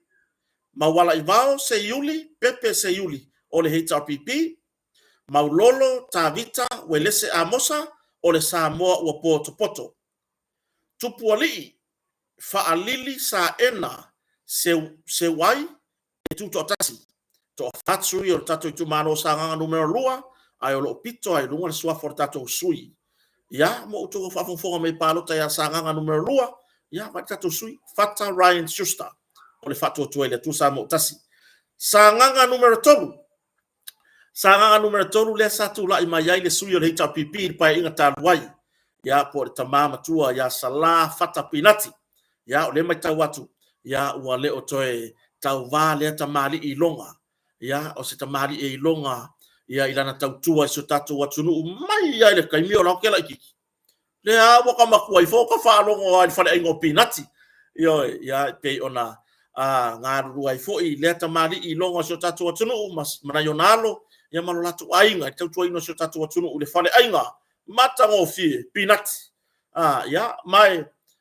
Maualaivao Seiuli Pepe Seiuli o le HRPP, Maulolo Tavita Uelese Amosa o le Samoa ua potopoto. Tupualii Faalili Saena Seuai e tutoatasi. Toafa sui o le tatou itumalo o Sagaga Nu.2, ae o lo o pito lava i luga le suafa o le tatou sui. Ia, mo outou faafogafoga mai palota ia Sagaga Nu.2, ia vaai le tatou sui, Fata Ryan Schuster o le Faatuatua i le Atua Samoa ua Tasi. Sagaga Nu.3, Sagaga Nu.3 lea sa tulai mai ai le sui o le HRPP i le Paeaiga talu ai, ia po o le tama matua ia Sala Fata Pinati. Ia o lea e matau atu, ia ua le o toe tauva lea tamalii iloga, ia o se tamalii e iloga ia i lana tautua i si o tatou atunuu mai lava i le taimi o laote laitiiti. Lea ua ta matua ifo ta faalogo lava i le faleaiga o Pinati. Ioe, ia e pei ona galulue ai foi lea tamalii iloga o si o tatou atunuu ma nai ona alo ia ma lo latou aiga i le tautuaina o si o tatou atunuu i le faleaiga matagofie Pinati. Ia, ma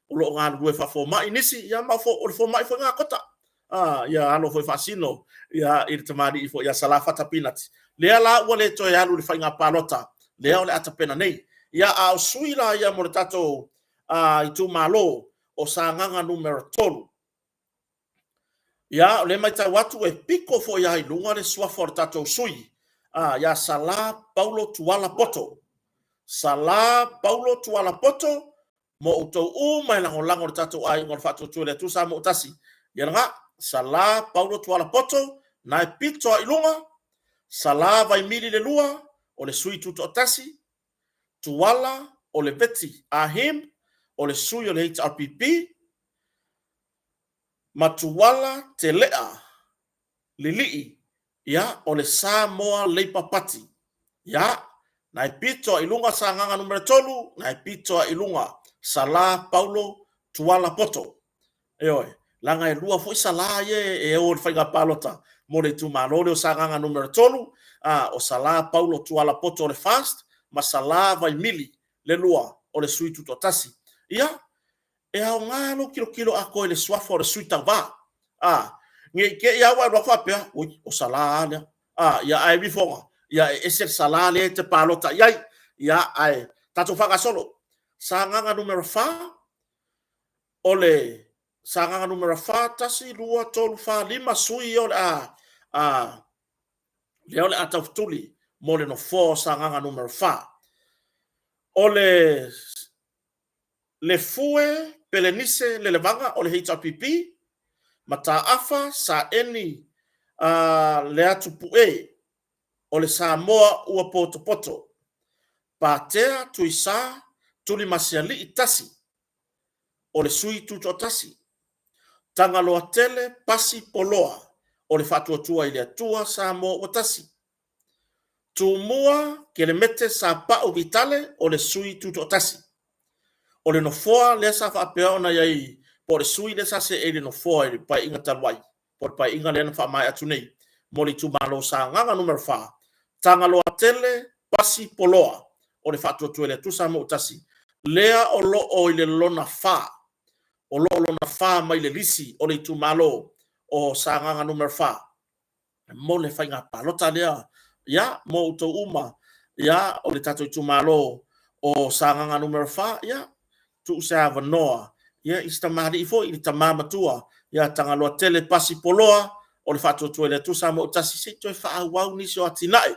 o lo o galulue faafomai nisi, ia ma o le fomai foi lena a Kota. Ia alo foi faasino ia i le tamalii foi ia Salafata Pinati. Lea la ua le toe alu i le faiga palota, lea o le a tapena nei. Ia, a o sui la ia mo le tatou itumalo o Sagaga Nu.3. Ia, o lea e matau atu e pito foi lava i luga le suafa o le tatou sui ia Sala Paulo Tuala Poto. Sala Paulo Tuala Poto, mo outou uma e lagolago le tatou aiga o le Faatuatua i le Atua Samoa ua Tasi. Ia lena, Sala Paulo Tuala Poto, na e pito lava i luga, Sala Vaimili le lua, o le sui tutoatasi, Tuala Oleveti Ah Him, o le sui o le HRPP, ma Tuala Telea Lilii, ia, o le Samoa Labour Party. Ia, na e pito a i luga Sagaga numera 3, na e pito a i luga Sala Paulo Tuala Poto. Ioe, leaga e lua foi Sala ia e o i le faiga palota mo le itumalo lea o Sagaga numera 3, a, o Sala Paulo Tuala Poto o le FAST ma Sala Vaimili le lua o le sui tutoatasi. Ia, e aoga lou tilotilo atoa i le suafa o le sui tauva. A, ne i te i lava ua e alu atu faapea, ui, o Sala lava lea. A, ia ae ifoga, ia e ese le Sala lea e te palota i ai. Ia, ae tatou faagasolo. Sagaga numera 4, o le Sagaga numera 4, 1, 2, 3, 4, 5 sui ia o le a, a, lea o le a taufetuli mo le nofoa o Sagaga numera 4. O le Lefue Pelenise Lelevaga o le HRPP, Mataafa Saeni Leatupue o le Samoa ua Potopoto, Patea Tuisa Tulimasialii Tasi o le Sui Tutoatasi, Tagaloatele Pasi Poloa o le Faatuatua i le Atua Samoa ua Tasi. Tumua Kelemete Sapau Vitale o le sui tutoatasi. O le nofoa lea sa faapea ona i ai, po o le sui lea sa seei i le nofoa i le paeaiga talu ai, po o le paeaiga lea na faamaea atu nei mo le itumalo o Sagaga Nu.4, Tagaloatele Pasi Poloa o le Faatuatua i le Atua Samoa ua Tasi, lea o lo o i le lona 4, o lo o lona 4 mai le lisi o le itumalo o Sagaga Nu.4 mo le faiga palota lea, ia, mo outou uma, ia, o le tatou itumalo o Sagaga Nu.4, ia, tuu se avanoa ia i si tamalii foi, le tama matua ia Tagaloatele Pasi Poloa o le Faatuatua i le Atua Samoa ua Tasi, se i toe faaauau nisi o atinae,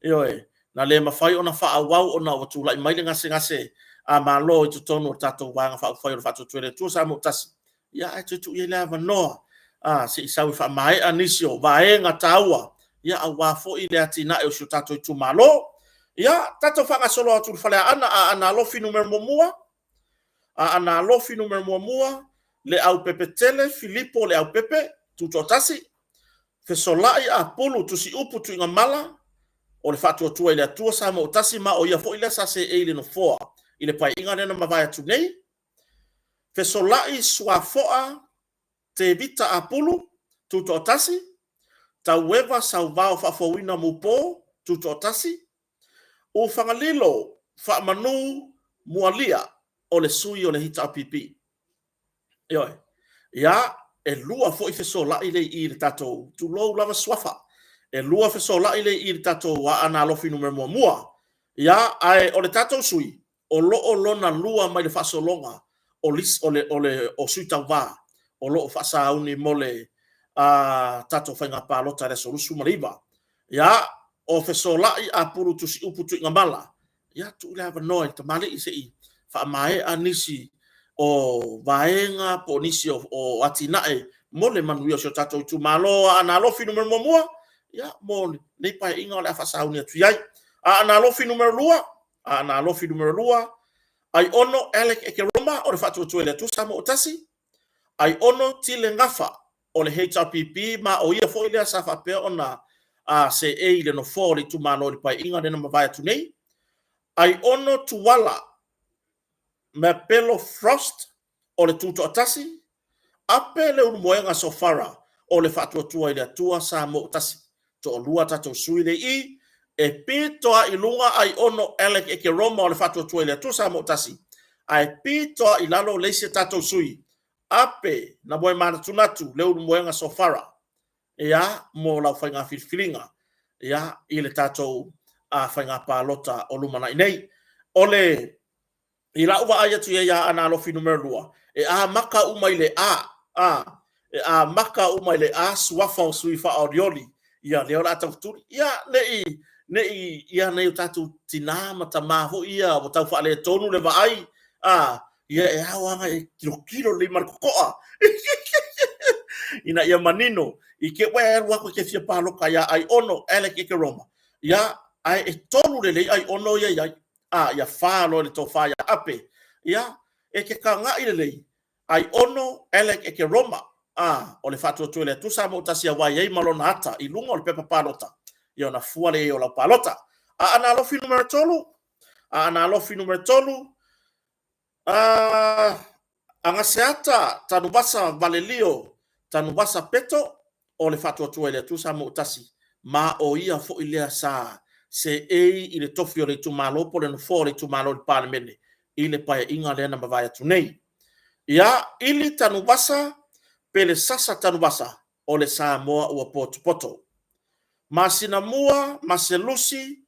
ioe, na le mafai ona faaauau ona ua tulai mai le gasegase a Malo i totonu o le tatou Vaega Faaupufai o le Faatuatua i le Atua Samoa ua Tasi, ia ae toe tuu i ai le avanoa se i sau e faamaea nisi o vaega taua aua foi le atinae o si o tatou itumalo. Ia, tatou faagasolo atu i le Faleaana, Aana Alofi Nu.1, Aana Alofi Nu.1, Leaupepetele Filipo Leaupepe, Tutoatasi, Fesolai Apulu Tusiupu Tuigamala, o le Faatuatua i le Atua Samoa ua Tasi, ma o ia foi lea sa seei i le Nofoa i le Paeaiga lea na mavae atu nei. Fesolai Suafoa Tevita Apulu, Tutoatasi, Taueva Sauvao Faafouina Mupo, Tutoatasi, Ufagalilo Faamanu Mualia, o le sui o le HRPP. Ioe. Ia, e lua foi fesolai le i i le tatou, tulou lava suafa, e lua fesolai le i i le tatou Aana Alofi Nu.1. Ia, ae o le tatou sui, o lo o lona lua mai le faasologa o lisi, o le, o le, o sui tauva o lo o faasauni mo le tatou faiga palota i le aso 29. Ia, o Fesolai Apulu Tusiupu Tuigamala, ia, tuu le avanoa i le tamalii se i faamaea nisi o vaega po o nisi o atinae mo le manuia o si o tatou itumalo. Aana Alofi Nu.1, ia, mo lenei Paeaiga o le a faasauni atu i ai. Aana Alofi Nu.2, Aana Alofi Nu.2, Aiono Alec Ekeroma o le Faatuatua i le Atua Samoa ua Tasi, Aiono Tile Gafa o le HRPP, ma o ia foi lea sa faapea ona seei i le nofoa o le itumalo i le Paeaiga lea na mavae atu nei. Aiono Tuala Mapelo Frost o le Tutoatasi, Ape Leulumoega Sofara o le Faatuatua i le Atua Samoa ua Tasi. Toalua tatou sui le i e pito lava i luga Aiono Alec Ekeroma o le Faatuatua i le Atua Samoa ua Tasi, ae pito lava i lalo le isi a tatou sui, Ape Namoemanatunatu Leulumoega Sofara, ia, mo lau faiga filifiliga, ia, i le tatou faiga palota o lumanai nei. O le I lau vaai atu i ai ia Aana Alofi Nu.2, e amata uma i le A, a, e amata uma i le A suafa o sui faaolioli, ia lea o le a taufetuli. Ia, ne i, ne i, ia nai o tatou tinā ma tamā foi ia ua tau faaletonu le vaai, a, ia e ao lava e tilotilo lelei ma le totoa ina ia manino i te i ua e alu atu e te fia palota ia Aiono Alec Ekeroma, ia, ae e tolu lelei Aiono ia i ai. A, ia fa loa le tofa ia Ape. Ia, e te tagai lelei, Aiono Alec Ekeroma, a, o le faatuatua i le Atua Samoa ua Tasi aua e i ai ma lona ata i luga o le pepa palota, ia ona fua lea i ai o lau palota. Aana Alofi numera 3, Aana Alofi numera 3, a, Agaseata Tanuvasa Valelio Tanuvasa Peto o le Faatuatua i le Atua Samoa ua Tasi, ma o ia foi lea sa seei i le tofi o le itumalo po o le nofoa o le itumalo i le Palemene i le Paeaiga lea na mavae atu nei. Ia, Ili Tanuvasa Pelesasa Tanuvasa o le Samoa ua potopoto. Masinamua Maselusi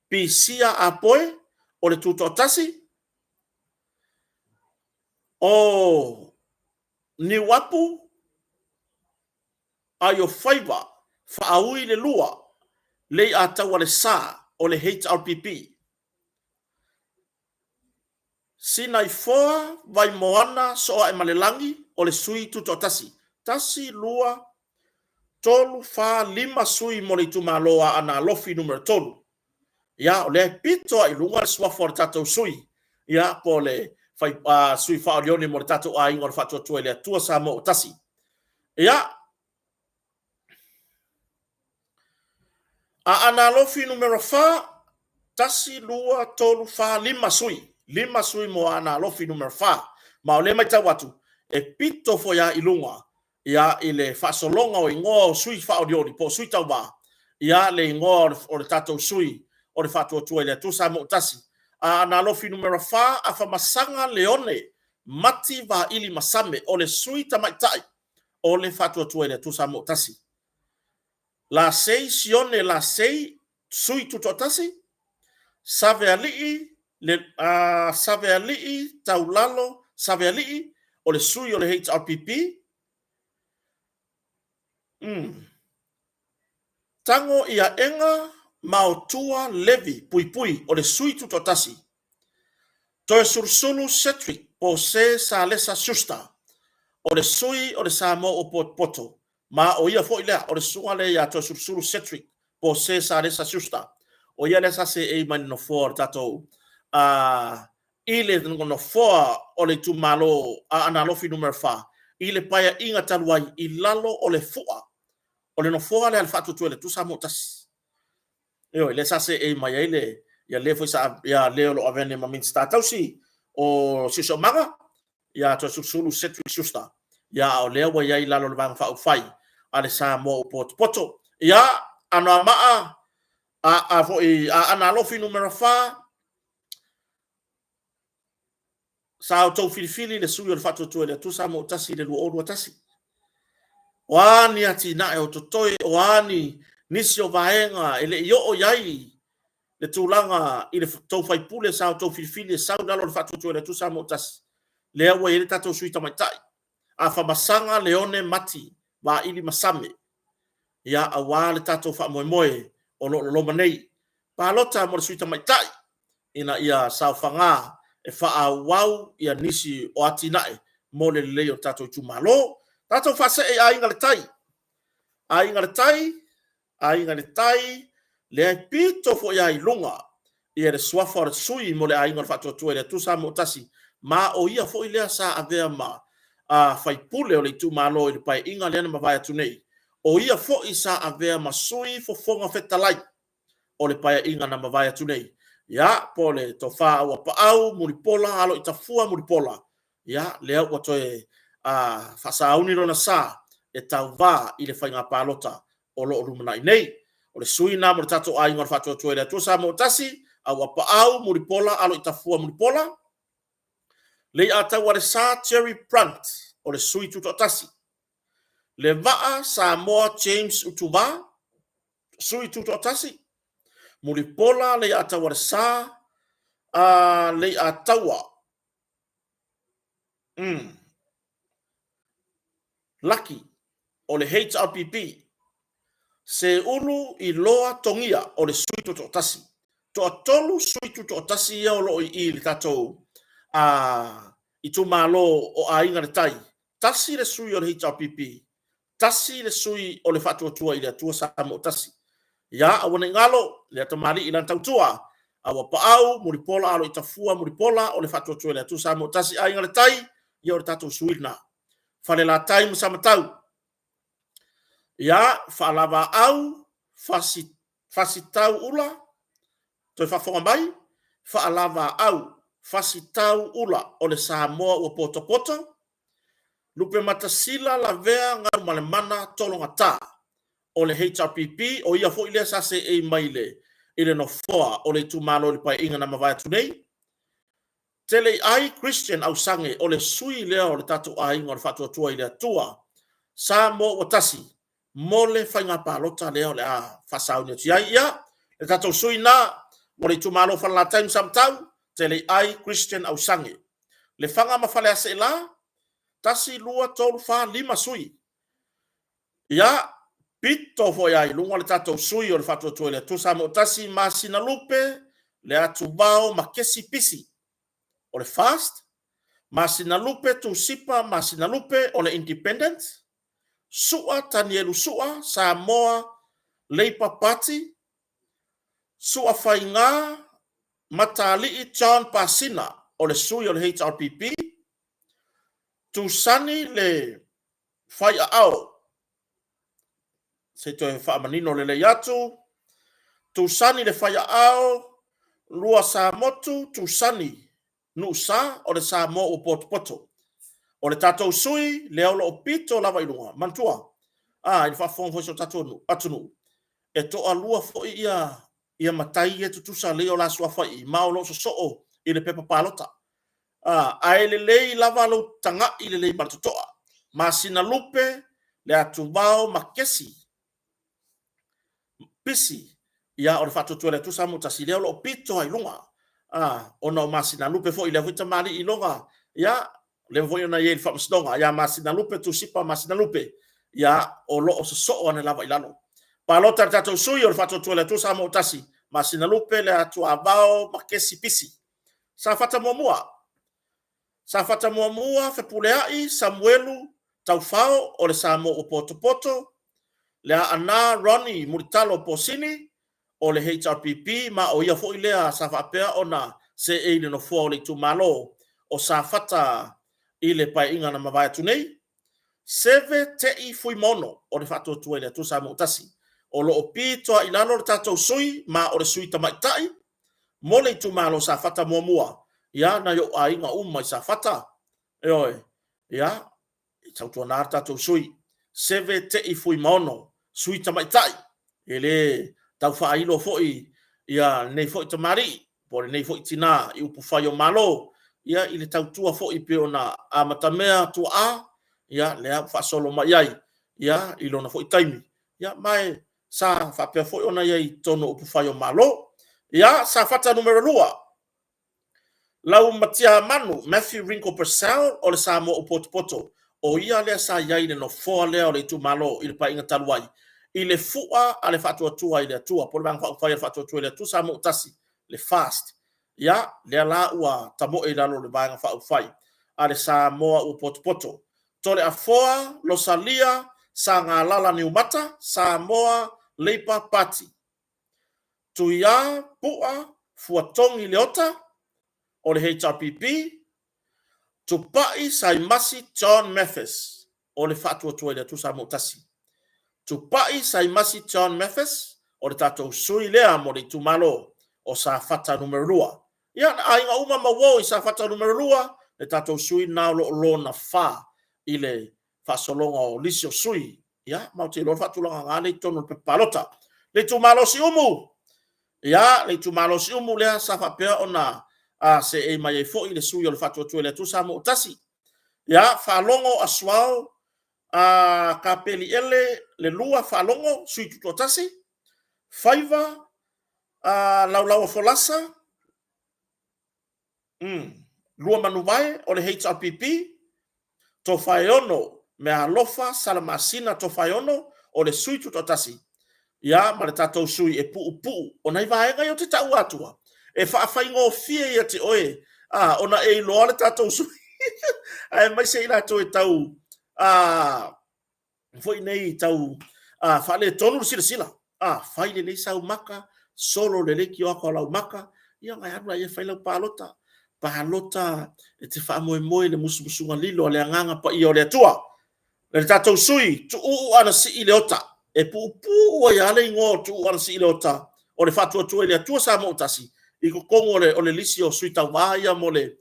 Pisia Apoe o le Tutoatasi, O Niuapu Aiofaiva Faaui le Lua Leiataualesa o le HRPP. Sinaifoa Vaimoana Sooaemalelagi o le Sui Tutoatasi. Tasi, lua, tolu, fa, lima sui mo le itumalo o Aana Alofi Nu.3. Ia, o lea e pito lava i luga le suafa o le tatou sui, ia, po o le fai, sui faaolioli mo le tatou aiga o le Faatuatua i le Atua Samoa ua Tasi. Ia, Aana Alofi numera 4, 1, 2, 3, 4, 5 sui. 5 sui mo Aana Alofi numera 4. Ma o lea matau atu, e pito foi lava i luga ia i le faasologa o igoa o sui faaolioli po o sui tauva, ia le igoa o le tatou sui o le Faatuatua i le Atua Samoa ua Tasi. Aana Alofi numera 4, Afamasaga Leone Mati Vaili Masame, o le sui tamaitai o le Faatuatua i le Atua Samoa ua Tasi. Lasei Sione Lasei, sui tutoatasi, Savealii le Savealii Taulalo Savealii, o le sui o le HRPP. Tago Iaega Maotua Levi Puipui, o le sui tutoatasi. Toesulusulu Cedric Pose Salesa Schuster, o le sui o le Samoa ua potopoto, ma o ia foi lea, o le susuga lea ia Toesulusulu Cedric Pose Salesa Schuster, o ia lea sa seei mai le nofoa o le tatou i le nofoa o le itumalo Aana Alofi numera 4 i le paeaiga talu ai i lalo o le fua o le nofoa lea a le Faatuatua i le Atua Samoa ua Tasi. Ioe, lea sa seei mai ai le ia le foi sa ia le o lo o avea nei ma Minisita tausi o Siosiomaga ia Toesulusulu Cedric Schuster. Ia a o lea ua i ai i lalo o le Vaega Faaupufai a le Samoa ua potopoto. Ia, Anoamaa a a foi Aana Alofi numera 4 Sa outou filifili le sui o le Faatuatua i le Atua Samoa ua Tasi i le 2021. O a ni atinae o totoe, o a ni nisi o vaega e le i oo i ai le tulaga i le tou faipule sa outou filifili e sau i lalo o le Faatuatua i le Atua Samoa ua Tasi, lea ua i ai le tatou sui tamaitai, Afamasaga Leone Mati Vaili Masame, ia aua le tatou faamoemoe o lo o loloma nei. Palota mo le sui tamaitai ina ia saofaga e faaauau ia nisi o atinae mo le lelei o le tatou itumalo. Tatou faasee i Aiga i le Tai. Aiga i le Tai, Aiga i le Tai, lea e pito foi lava i luga ia le suafa o le sui mo le Aiga o le Faatuatua i le Atua Samoa ua Tasi, ma o ia foi lea sa avea ma faipule o le itumalo i le paeaiga lea na mavae atu nei. O ia foi sa avea ma sui fofoga fetalai o le paeaiga na mavae atu nei. Ia, po o le Tofa Auapaau Mulipola Aloitafua Mulipola, ia, lea ua toe faasauni lona sa e tauva i le faiga palota o lo o lumanai nei. O le sui lena mo le tatou aiga o le Faatuatua i le Atua Samoa ua Tasi, Auapaau Mulipola Aloitafua Mulipola, Leiataualesa Jerry Brunt, o le sui tutoatasi, Levaa Samoa James Utuva, sui tutoatasi, Mulipola Leiataualesa Leiataua Laki o le HRPP, Seulu Iloa Togia o le sui tutoatasi. Toatolu sui tutoatasi ia o lo o i i le tatou itumalo o Aiga i le Tai. Tasi le sui o le HRPP, tasi le sui o le Faatuatua i le Atua Samoa Tasi. Ia, aua ne i galo, le atamalii i lana tautua, Auapaau, Mulipola, Aloitafua, Mulipola, o le Faatuatua i le Atua Samoa Tasi, Aiga i le Tai, ia o le tatou sui lena. Falelatai ma Samatau. Ia, Faalavaau, Fasi, Fasitau-ula, toe faafofoga mai, Faalavaau, Fasitau-ula, o le Samoa ua potopoto, Lupematasila Lavea Galumalemana Tologata o le HRPP, o ia foi lea sa seei mai i le nofoa o le itumalo i le paeaiga na mavae atu nei. Teleiai Christian Ausage o le sui lea o le tatou aiga o le Faatuatua i le Atua Samoa ua tasi mo le faiga palota lea o le a faasauni atu i ai. Ia, le tatou sui na mo le itumalo Falelatai ma Samatau, Teleiai Christian Ausage. Lefaga ma Faleaseela, 1, 2, 3, 4, 5 sui. Ia, pito foi lava i luga le tatou sui o le Faatuatua i le Atua Samoa Tasi, Masinalupe, Leatuvao ma Kesi Pisi o le Fast, Masinalupe Tusipa Masinalupe o le Independent, Sua Tanielu Sua, Samoa Labour Party, Sua Faiga Mataalii John Pasina o le sui o le HRPP, Tusani le Faiaao, se i toe faamanino lelei atu. Tusani le Faiaao, Lua Samotu, Tusani Nuusa o le Samoa ua potopoto. O le tatou sui lea o lo o pito lava i luga, manatua, a, i le faafofoga foi a si o tatou atunuu, e toalua foi ia matai ia e tutusa lelei o la suafa i i, ma o lo o sosoo i le pepa palota. A, ae lelei lava lou tagai lelei ma le totoa. Masinalupe, Leatuvao Makesi Pisi, ia o le Faatuatua i le Atua Samoa ua Tasi, lea o lo o pito lava i luga, ona o Masinalupe foi, lea foi tamalii i lona, ia, leva foi ona i ai i le Faamasinoga ia Masinalupe Tusipa Masinalupe, ia, o lo o sosoo ane lava i lalo. Palota le tatou sui o le Faatuatua i le Atua Samoa ua Tasi, Masinalupe Leatuavao Makesi Pisi. Safata 1, Safata 1, Fepuleai Samuelu Taufao o le Samoa ua potopoto, Leaana Ronnie Mulitalo Posini o le HRPP ma o ia foi lea sa faapea ona seei i le nofoa o le itumalo o Safata i le Paeaiga na mavae atu nei. Seve Tei Fuimaono o le Faatuatua i le Atua Samoa ua Tasi. O lo o pito lava i lalo le tatou sui ma o le sui tamaitai mo le itumalo Safata 1, ia nai ou aiga uma i Safata, ioe, ia, tautuana le tatou sui, Seve Tei Fuimaono, sui tamaitai, e le tau faailo foi ia lenei foi tamalii po o lenei foi tina i upufai o Malo, ia i le tautua foi pei ona amatamea tuaa, ia lea ua faasolo mai i ai, ia i lona foi taimi, ia ma e sa faapea foi ona i ai i totonu o upufai o Malo. Ia, Safata 2, Laumatiamanu Matthew Ringo Purcell o le Samoa ua potopoto, o ia lea sa i ai i le nofoa lea o le itumalo i le Paeaiga talu ai, i le fua a le Faatuatua i le Atua, po o le Vaega Faaupufai a le Faatuatua i le Atua Samoa ua Tasi, le FAST. Ia, lea la ua tamoe i lalo o le Vaega Faaupufai a le Samoa ua potopoto. Toleafoa Losalia Sagalala Niumata, Samoa Labour Party. Tuia Pu'a Fuatogi Leota o le HRPP, Tupai Saimasi John Mathis o le Faatuatua i le Atua Samoa ua Tasi. Tupai Saimasi John Mathis o le tatou sui lea mo le itumalo o Safata 2. Ia, na aiga uma ma uo i Safata 2, le tatou sui lena o lo o lona fa i le faasologa o lisi o sui. Ia, ma ou te iloa le faatulagaga lea i totonu o le pepa palota. Le itumalo o Siumu, ia, le itumalo o Siumu lea sa faapea ona seei mai ai foi le sui o le Faatuatua i le Atua Samoa ua Tasi. Ia, Faalogo Asuao Kapeliele le 2 Faalogo, sui tutoatasi, Faiva Laulauafolasa, Luamanuvae o le HRPP, Tofaeono Meaalofa Salamasina Tofaeono o le sui tutoatasi, ia ma le tatou sui e puupuu. O nai vaega ia ou te taua atua, e faafaigofie ia te oe a, ona e iloa le tatou sui, aemaise i latou e tau a, foi nei tau faaletonu le silasila, a, fai lelei sau maka, solo lelei tioata o lau maka, ia ona e alu lea e fai lau palota. Palota e te faamoemoe i le musumusuga lilo a le Agaga Paia o le Atua. Le tatou sui, Tuuu Anasii Leota, e puupuu ai lava le igoa o Tuuu Anasii Leota, o le Faatuatua i le Atua Samoa ua Tasi, i totonu o le lisi o sui tauva ia mo le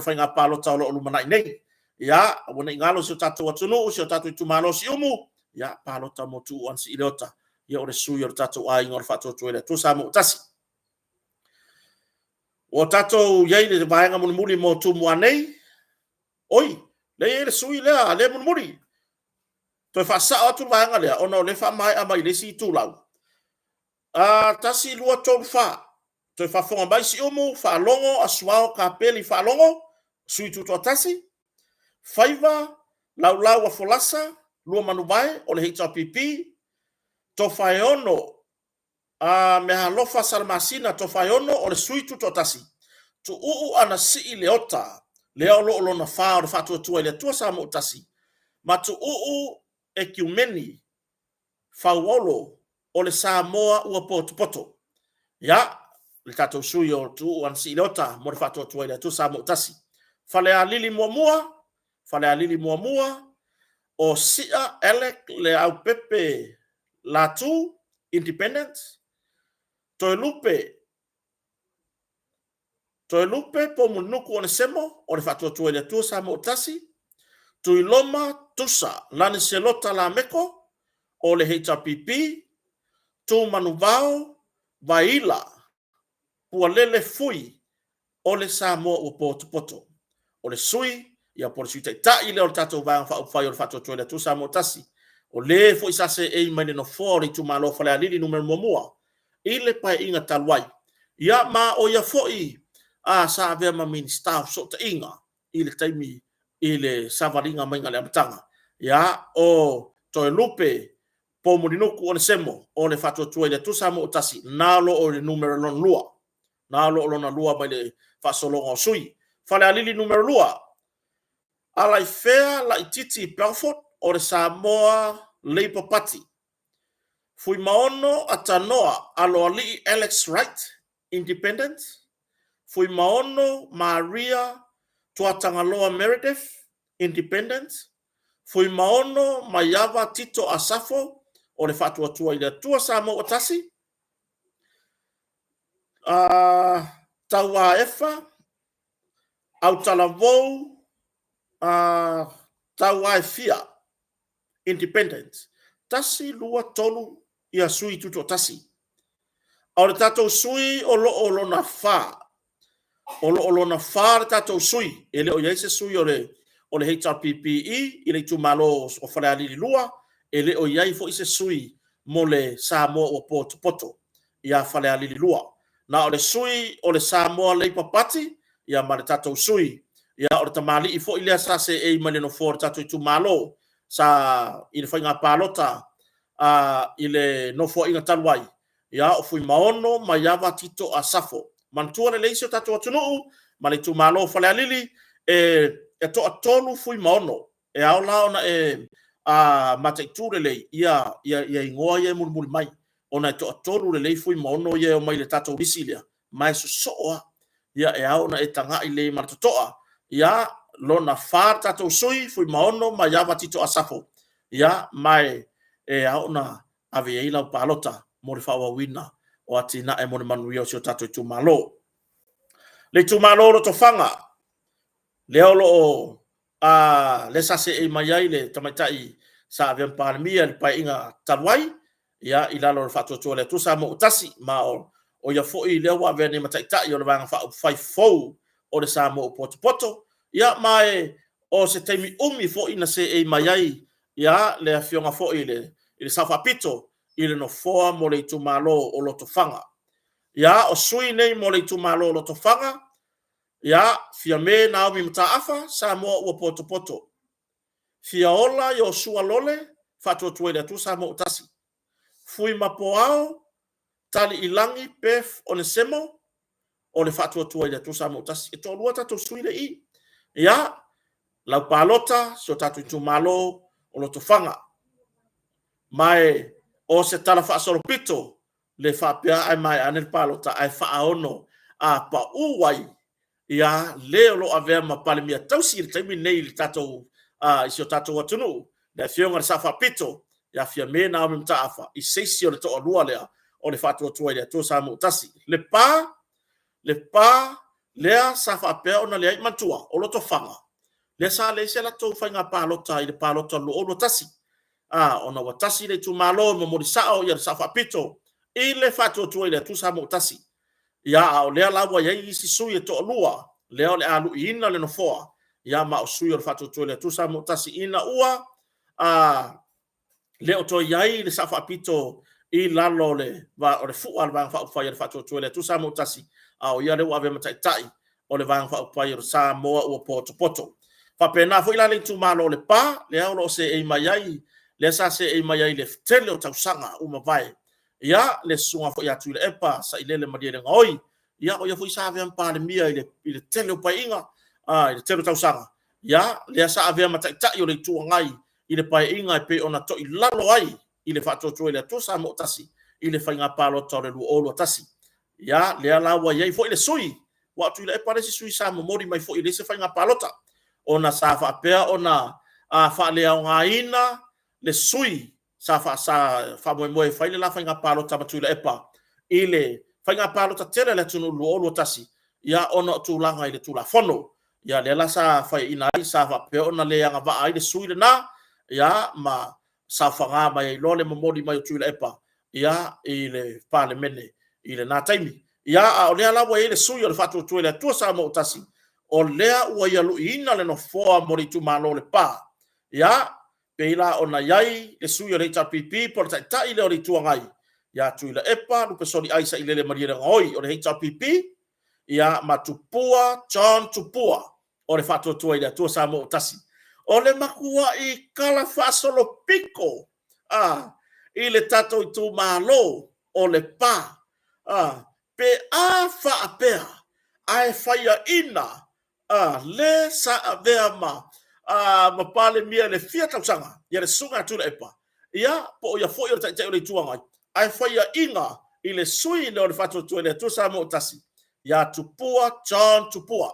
faiga palota o lo o lumanai nei. Ia, aua ne i galo si o tatou atunuu, si o tatou itumalo o Siumu, ia, palota mo Tuuu Anasii Leota, ia o le sui o le tatou aiga o le Faatuatua i le Atua Samoa ua Tasi. Ua tatou i ai i le vaega mulimuli mo Tumua nei. Oi, lea e i ai le sui lea, lea e mulimuli. Toe faasao atu le vaega lea, ona o lea e faamaea mai i le isi itulau. 1, 2, 3, 4. Toe faafofoga mai Siumu, Faalogo, Asuao, Kapeli, Faalogo, Sui Tutoatasi, Faiva, Laulau a Folasa, Luamanuvae o le HRPP, Tofaeono, Meaalofa Salamasina Tofaeono o le Sui Tutoatasi, Tuuu Anasii Leota, lea o lo o lona fa o le Faatuatua i le Atua Samoa ua Tasi, ma Tuuu Ekiumeni Fauolo o le Samoa ua potopoto. Ia, le tatou sui o Tuuu Anasii Leota mo le Faatuatua i le Atua Samoa ua Tasi. Falealili muamua, Falealili muamua, o Sia Alec Leaupepe Latu, Independent. Toelupe Toelupe Poumulinuku Onesemo o le Faatuatua i le Atua Samoa ua Tasi, Tuiloma Tusa Laniselota Lameko o le HRPP, Tumanuvao Vaila Pualele Fui o le Samoa ua potopoto. O le sui, ia po o le sui taitai lea o le tatou Vaega Faaupufai o le Faatuatua i le Atua Samoa Tasi, o le foi sa seei mai le nofoa o le itumalo o Falealili Nu.1 i le Paeaiga talu ai, ia ma o ia foi sa avea ma Minisita o Fesootaiga i le taimi i le savaliga mai i le amataga, ia, o Toelupe Poumulinuku Onesemo o le Faatuatua i le Atua Samoa ua Tasi, na o lo o i le numera lona lua, na o lo o lona lua mai le faasologa o sui. Falealili Nu.2, Alaifea Laititi Belford o le Samoa Labour Party. Fuimaono Atanoa Aloalii Alex Wright, Independent. Fuimaono Maria Tuatagaloa Meredith, Independent. Fuimaono Maiava Tito Asafo o le Faatuatua i le Atua Samoa ua Tasi. Tauaefa Autalavou Tauaefia, Independent. 1, 2, 3 ia sui tutoatasi. A o le tatou sui o lo o lona 4, o lo o lona 4 le tatou sui, e le o i ai se sui o le HRPPE i le itumalo o Falealili 2, e le o i ai foi se sui mo le Samoa ua potopoto ia Falealili 2. Na o le sui o le Samoa Labour Party ia ma le tatou sui, ia o le tamalii foi lea sa seei mai le nofoa o le tatou itumalo sa i le faiga palota i le nofoaiga talu ai, ia o Fuimaono Maiava Tito Asafo. Manatua lelei si o tatou atunuu ma le itumalo o Falealili, e toatolu Fuimaono. E ao la ona e mataitu lelei ia igoa ia e mulimuli mai, ona e toatolu lelei Fuimaono ia e omai i le tatou lisi lea, ma e sosoo lava. Ia e ao ona e tagai lelei ma le totoa. Ia, lona 4 le tatou sui, Fuimaono Maiava Tito Asafo. Ia, ma e ao ona ave i ai lau palota mo le faaauauina o atinae mo le manuia o si o tatou itumalo. Le itumalo o Lotofaga, lea o lo o lea sa seei mai ai le tamaitai sa avea ma Palemia i le Paeaiga talu ai, ia, i lalo o le Faatuatua i le Atua Samoa ua Tasi, ma o ia foi lea ua avea nei ma Taitai o le Vaega Faaupufai fou o le Samoa ua potopoto. Ia, ma o se taimi umi foi na seei mai ai ia le afioga foi i le Sao Faapito i le nofoa mo le itumalo o Lotofaga. Ia, o sui nei mo le itumalo o Lotofaga, ia, Fiame Naomi Mataafa, Samoa ua potopoto. Fiaola Iosua Lole, Faatuatua i le Atua Samoa ua Tasi. Fuimapoao Taliilagi Beth Onesemo o le Faatuatua i le Atua Samoa ua Tasi. E toalua tatou sui le i. Ia, lau palota, si o tatou itumalo o Lotofaga. Ma e o se tala faasolopito le faapea ae maea ane le palota ae faaono a pau ai ia le o lo o avea ma Palemia tausi i le taimi lenei i le tatou i si o tatou atunuu, le afioga i le Sao Faapito ia Fiame Naomi Mataafa, i se isi o le toalua lea o le Faatuatua i le Atua Samoa ua Tasi. Lepa, Lepa lea sa faapea ona leai, manatua o Lotofaga lea sa leai se latou faiga palota i le palota 2021, ona ua tasi le itumalo e momoli sao ia le Sao Faapito i le Faatuatua i le Atua Samoa ua Tasi. Ia, a o lea la ua i ai isi sui e toalua lea o le a luiina le nofoa, ia ma o sui o le Faatuatua i le Atua Samoa ua Tasi ina ua le o toe i ai le Sao Faapito i lalo o le fua a le Vaega Faaupufai a le Faatuatua i le Atua Samoa ua Tasi, a o ia lea ua avea ma Taitai o le Vaega Faaupufai o Samoa ua potopoto. Faapena foi la le itumalo o Lepa, lea o lo o seei mai ai, lea sa seei mai ai i le tele o tausaga ua mavae, ia le susuga foi ia Tuilaepa Sailele Malielegaoi, ia o ia foi sa avea ma Palemia i le tele o Paeaiga, i le tele o tausaga, ia lea sa avea ma Taitai o le Itu Agai i le Paeaiga e pei ona toilalo ai i le Faatuatua i le Atua Samoa ua Tasi i le faiga palota o le 2021. Ia, lea la ua i ai foi le sui, aua o Tuilaepa le isi sui sa momoli mai foi i le isi faiga palota, ona sa faapea ona faaleaogaina le sui sa faamoemoe e fai le la faiga palota ma Tuilaepa i le Faiga Palota tele a le atunuu 2021, ia ona o tulaga i le Tulafono. Ia lea la sa faiaina ai, sa faapea ona le agavaa ai le sui lena, ia ma saofaga mai ai loa le momoli mai o Tuilaepa ia i le Palemene i lena taimi. Ia a o lea la ua i ai le sui o le Faatuatua i le Atua Samoa ua Tasi, o lea ua ia luiina le nofoa mo le itumalo o Lepa. Ia, pei la ona i ai le sui o le HRPP po o le Taitai lea o le Itu Agai ia Tuilaepa Lupesoliai Sailele Malielegaoi o le HRPP, ia ma Tupua John Tupua o le Faatuatua i le Atua Samoa ua Tasi. O le matuai talafaasolopito a, i le tatou itumalo o Lepa, a, pe a faapea ae faiaina a, le sa avea ma Palemia i le fia tausaga, ia le Susuga ia Tuilaepa, ia, po o ia foi o le Taitai o le Itu Agai, ae faiaina i le sui lea o le Faatuatua i le Atua Samoa ua Tasi, ia Tupua John Tupua.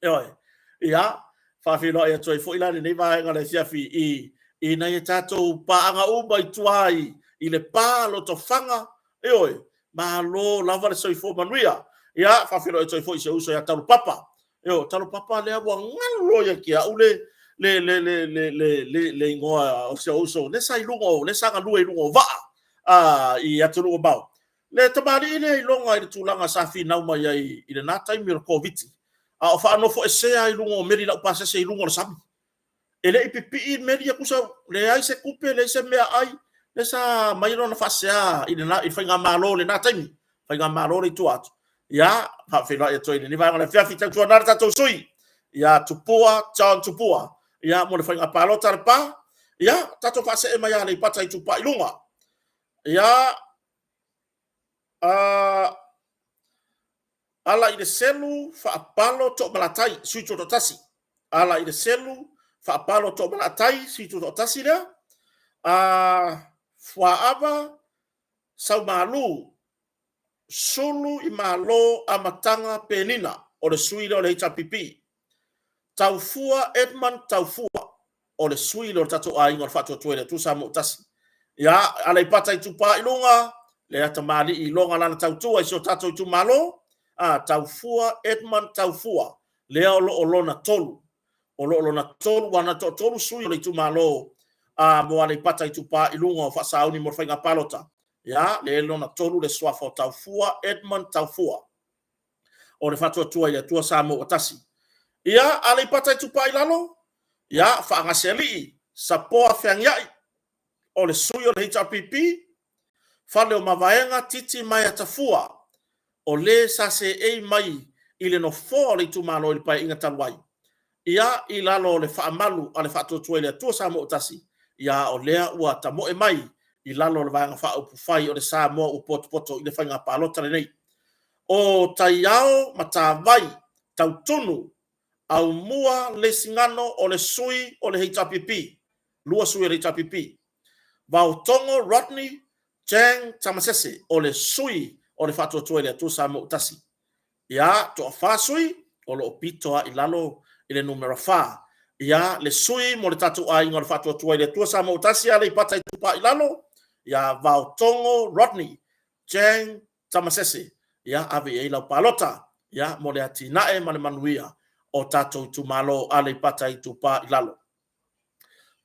Ioe. Ia, faafeiloai atu ai foi la lenei vaega o le afiafi i i nai a tatou paaga uma i tua i Lepa, Lotofaga, ioe, malo lava le soifua manuia. Ia, faafeiloai atu ai foi i si ou uso ia Talopapa. Ioe, Talopapa lea ua galo ia te au le le le le le le le, le igoa o si ou uso, lea sa i luga o, lea sa galue i luga o vaa a i atunuu mamao. Le tamalii lea iloga i le tulaga sa finau mai ai i lena taimi o le Koviti, a o faanofoesea i luga o meli laupasese i luga o le sami. E le i pipii meli ia tusa, leai se tupe, leai se meaai, lea sa aumai lona faasea i le faigamalo i lena taimi, faigamalo lea i tua atu. Ia, faafeiloai atu ai i lenei vaega o le afiafi, tautuana le tatou sui usufono ia Tupua John Tupua, ia mo le faiga palota a Lepa. Ia, tatou faasee mai Aleipata Itupa i Luga. Ia, ala i le selu faapalo Toomalatai, sui tutoatasi. Ala i le selu faapalo Toomalatai, sui tutoatasi lea. Fuaava Saumalu Sulu i Malo Amataga Penina, o le sui lea o le HRPP. Taufua Edmund Taufua, o le sui lea o le tatou aiga o le Faatuatua i le Atua Samoa ua Tasi. Ia, Aleipata Itupa i Luga, lea tamalii iloga lana tautua i si o tatou itumalo, a, Taufua Edmund Taufua, lea o lo o lona tolu. O lo o lona tolu, ua na toatolu sui o le itumalo a, mo Aleipata Itupa i Luga o Faasauni mo le faiga palota. Ia, lea e lona tolu le suafa o Taufua Edmund Taufua. O le Faatuatua i le Atua Samoa ua Tasi. Ia, Aleipata Itupa i Lalo, ia, Faagasealii, Sapoa Feagiai, o le sui o le HRPP, Fale o Mavaega Titi Maeatafua, o le sa seei mai i le nofoa o le itumalo i le Paeaiga talu ai, ia, i lalo o le faamalu a le Faatuatua i le Atua Samoa ua Tasi, ia, o lea ua tamoe mai i lalo o le Vaega Faaupufai o le Samoa ua Potopoto i le faiga palota lenei. O Taiao Matavai Tautunu Aumua Leisigano o le sui o le HRPP, lua sui o le HRPP. Vaotogo Rodney Chang Tamasese o le sui o le Faatuatua i le Atua Samoa ua Tasi. Ia, toafa sui o lo o pito lava i lalo i le numera fa. Ia, le sui mo le tatou aiga o le Faatuatua i le Atua Samoa ua Tasi, Aleipata Itupa i Lalo, ia Vaotogo Rodney Chang Tamasese, ia ave i ai lau palota, ia mo le atinae ma le manuia o tatou itumalo Aleipata Itupa i Lalo.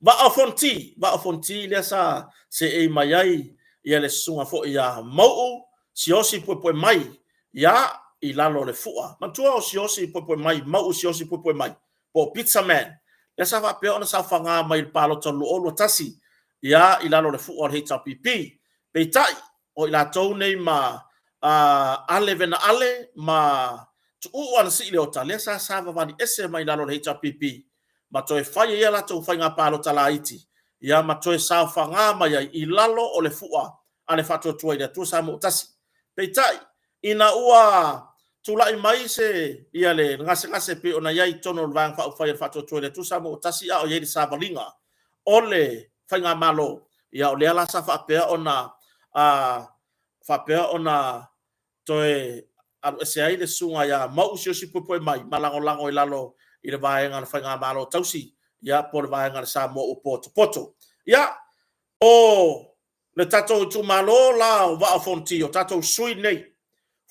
Vaa o Fonoti, Vaa o Fonoti lea sa seei mai ai ia le susuga foi ia Mau'u Siaosi Puepuemai, ia i lalo o le fua. Manatua o Siaosi Puepuemai, Mau'u Siaosi Puepuemai, po o Pizza Man, lea sa faapea ona saofaga mai i le palota o le 2021, ia i lalo o le fua o le HRPP. Peitai, o i latou nei ma Ale Vena Ale ma Tuuu Anasii Leota, lea sa savavali ese mai lalo o le HRPP ma toe fai ai a latou faiga palota laiti, ia ma toe saofaga mai ai i lalo o le fua a le Faatuatua i le Atua Samoa ua Tasi. Peitai, ina ua tulai mai se ia le gasegase pei ona i ai i totonu o le Vaega Faaupufai a le Faatuatua i le Atua Samoa ua Tasi a o i ai le savaliga o le faigamalo, ia o lea la sa faapea ona faapea ona toe aluese ai le susuga ia Mauu Siaosi Puepuemai ma lagolago i lalo i le vaega o le Faigamalo Tausi, ia po o le vaega a le Samoa ua potopoto. Ia, o le tatou itumalo la o Vaa o Fonoti, o tatou sui nei.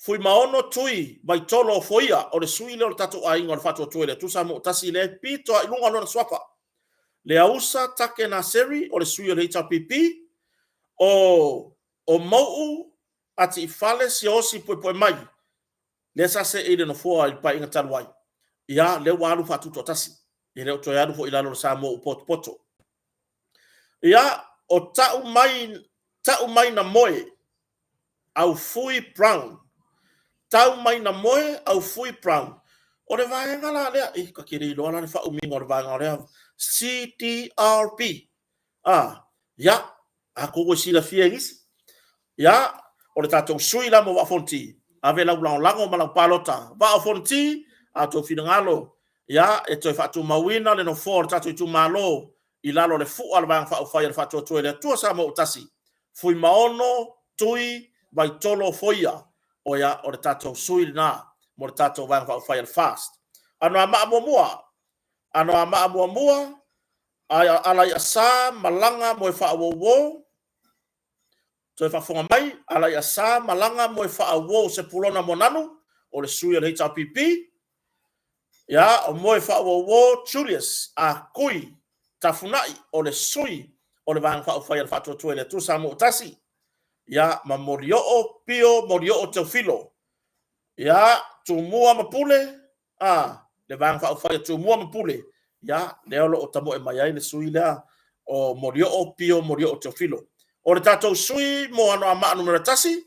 Fuimaono Tui Vaitolo Ofoia, o le sui lea o le tatou aiga o le Faatuatua i le Atua Samoa ua Tasi, lea e pito lava i luga lona suafa. Leausa Take Naseri, o le sui o le HRPP, o o Mou'u Ati'ifale Siaosi Puepuemai, lea sa seei i le nofoa i le Paeaiga talu ai, ia lea ua alu faatutoatasi, e le o toe alu foi i lalo o le Samoa ua potopoto. Ia, o Ta'u mai, Ta'u mai na moe, Aufui Brown. Tau mai na moe, Aufui Brown. O le vaega la lea, e ta te le iloa la le faaumiga o le vaega lea, CDRP. Ah, ia, atonu e silafia e nisi. Ia, o le tatou sui la mo Vaa o Fonoti, ave lau lagolago ma lau palota Vaa o Fonoti, a outou finagalo, ia, e toe faatumauina le nofoa o le tatou itumalo i lalo o le fua a le Vaega Faaupufai a le Faatuatua i le Atua Samoa ua Tasi, Fuimaono Tui Vaitolo Foia, o ia, o le tatou sui lena mo le tatou Vaega Faaupufai a le FAST. Anoamaa 1, Anoamaa 1, Alaiasa Malaga Moefaauouo, toe faafofoga mai, Alaiasa Malaga Moefaauouo Sepulona Moananu, o le sui o le HRPP, ia, o Moefaauouo Julius Akui Tafunai, o le sui o le Vaega Faaupufai a le Faatuatua i le Atua Samoa ua Tasi, ia, ma Molioo Pio Molioo Teofilo, ia, Tumua ma Pule, a, le Vaega Faaupufai a Tumua ma Pule, ia, lea o lo o tamoe mai ai le sui lea o Molioo Pio Molioo Teofilo. O le tatou sui mo Anoamaa Nu.1,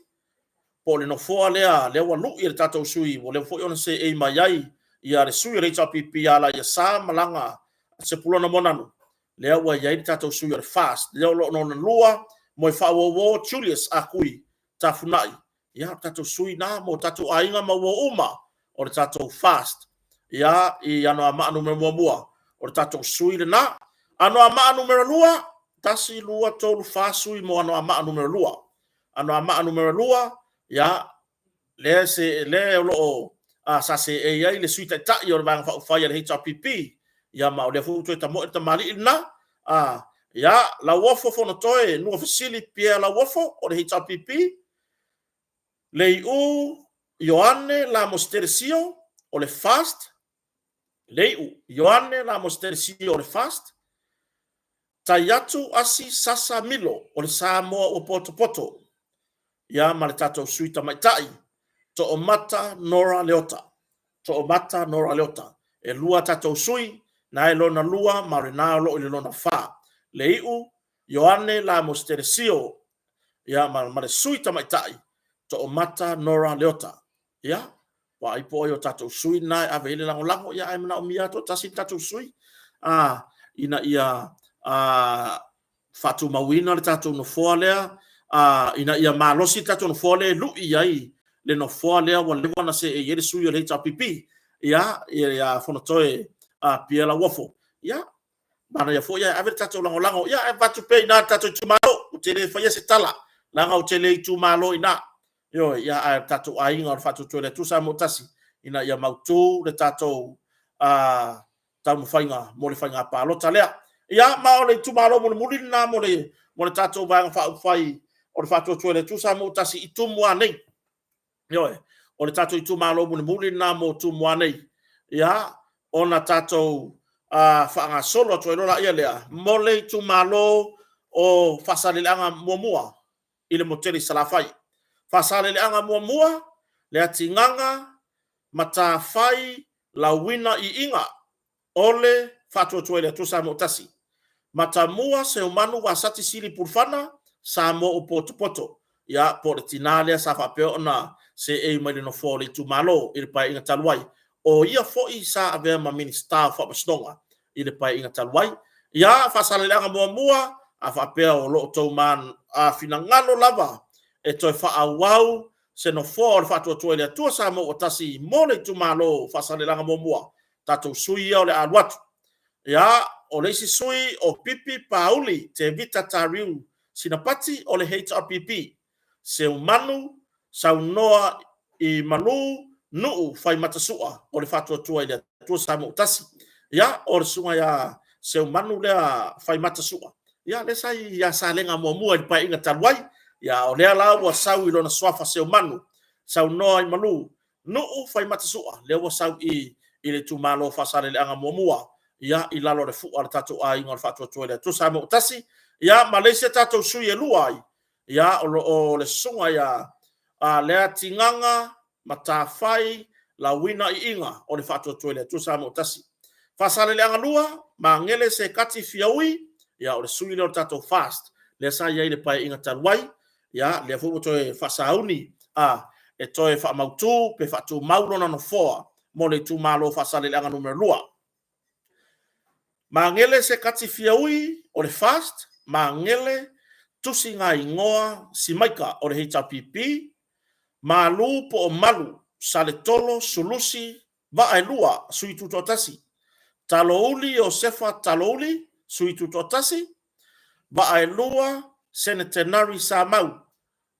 po o le nofoa lea, lea ua lui e le tatou sui, ua leva foi ona seei mai ai ia le sui o le HRPP ia Alaiasa Malaga Sepulona Moananu, lea ua i ai le tatou sui o le FAST, lea o lo o lona lua, Moefaauouo Julius Akui Tafunai, ia, o le tatou sui lena mo tatou aiga ma uo uma o le tatou FAST, ia, i Anoamaa Nu.1, o le tatou sui lena. Anoamaa Nu.2, 1, 2, 3, 4 sui mo Anoamaa Nu.2. Anoamaa Nu.2, ia, lea, se, lea o lo o sa seei ai le Sui Taitai o le Vaega Faaupufai a le HRPP, ia, ma o lea foi ua toe tamoe le tamalii lena, ia, Lauofo Fonotoe Nuafesili Pierre Lauofo o le HRPP, Leiu Ioane Lamositele Sio o le FAST, Leiu Ioane Lamositele Sio o le FAST, Taiatu Asi Sasa Milo o le Samoa ua potopoto, ia ma le tatou sui tamaitai Toomata Nora Leota. Toomata Nora Leota. E lua tatou sui, na e lona lua ma o lena o lo o i le lona fa. Leiu Ioane Lamositele Sio, ia ma, ma le sui tamaitai Toomata Nora Leota. Ia, vaai po o ai o tatou sui na e ave i le lagolago, ia ae manaomia lava toatasi le tatou sui, a, ina ia a, faatumauina le tatou nofoa lea, a, ina ia malosi le tatou nofoa lea e lui ai le nofoa lea ua leva ona seei ai le sui o le HRPP, ia, ia Fonotoe a, Pierre Lauofo. Ia, manaia foi ae ave le tatou lagolago, ia ae avatu pea i ina le tatou itumalo, ou te le faia se tala, leaga ou te le itumalo i ina. Ioe, ia ae o le tatou aiga o le Faatuatua i le Atua Samoa Tasi, ina ia mautu le tatou taumafaiga mo le faiga palota lea. Ia, ma o le itumalo mulimuli lena mo le, mo le tatou Vaega Faaupufai o le Faatuatua i le Atua Samoa Tasi i Tumua nei. Ioe, o le tatou itumalo mulimuli lena mo Tumua nei. Ia, ona tatou faagasolo atu ai loa lea lea mo le itumalo o Faasaleleaga muamua i le motele i Salafai. Faasaleleaga muamua, Leatigaga, Matafai, Lauina Iiga, o le Faatuatua i le Atua Samoa Tasi. Matamua Seumanu Vasati Sili Pulufana, Samoa ua potopoto. Ia, po o le tina lea sa faapea ona seei mai le nofoa o le itumalo i le Paeaiga talu ai. O ia foi sa avea ma Minisita o Faamasinoga i le Paeaiga talu ai. Ia, Faasaleleaga muamua, a faapea o lo o outou finagalo lava e toe faaauau se nofoa o le Faatuatua i le Atua Samoa ua Tasi mo le itumalo o Faasaleleaga muamua, tatou sui ia o le a alu atu. Ia, o le isi sui o Pipi Pauli Tevita Tariu Sinapati o le HRPP, Seumanu Saunoa i Malu Nuu Faimata Sua o le Faatuatua i le Atua Samoa ua Tasi. Ia, o le susuga ia Seumanu lea Faimata Sua, ia lea sa ia Salega muamua i le Paeaiga talu ai. Ia, o lea la ua sau i lona suafa Seumanu. Saunoa i Malu, Nuu Faimatasua, lea ua sau i i le itumalo o Faasaleleaga muamua, ia, i lalo o le fua a le tatou aiga o le Faatuatua i le Atua Samoa ua Tasi, ia, ma le isi a tatou sui e lua ai, ia, o lo o le susuga ia Leatigaga Matafai Lauina Iiga o le Faatuatua i le Atua Samoa ua Tasi. Faasaleleaga 2, Magele Sekati Fiaui, ia o le sui lea o le tatou FAST, lea sa i ai i le Paeaiga talu ai, ia lea foi ua toe faasauni a e toe faamautu pe faatumau lona nofoa mo le itumalo o Faasaleleaga Nu.2. Magele Sekati Fiaui o le FAST, Magele Tusigaigoa Simaika o le HRPP, Malu po o Malu Saletolo Sulusi Vaaelua, sui tutoatasi, Talouli Iosefa Talouli, sui tutoatasi, Vaaelua Senetenari Samau,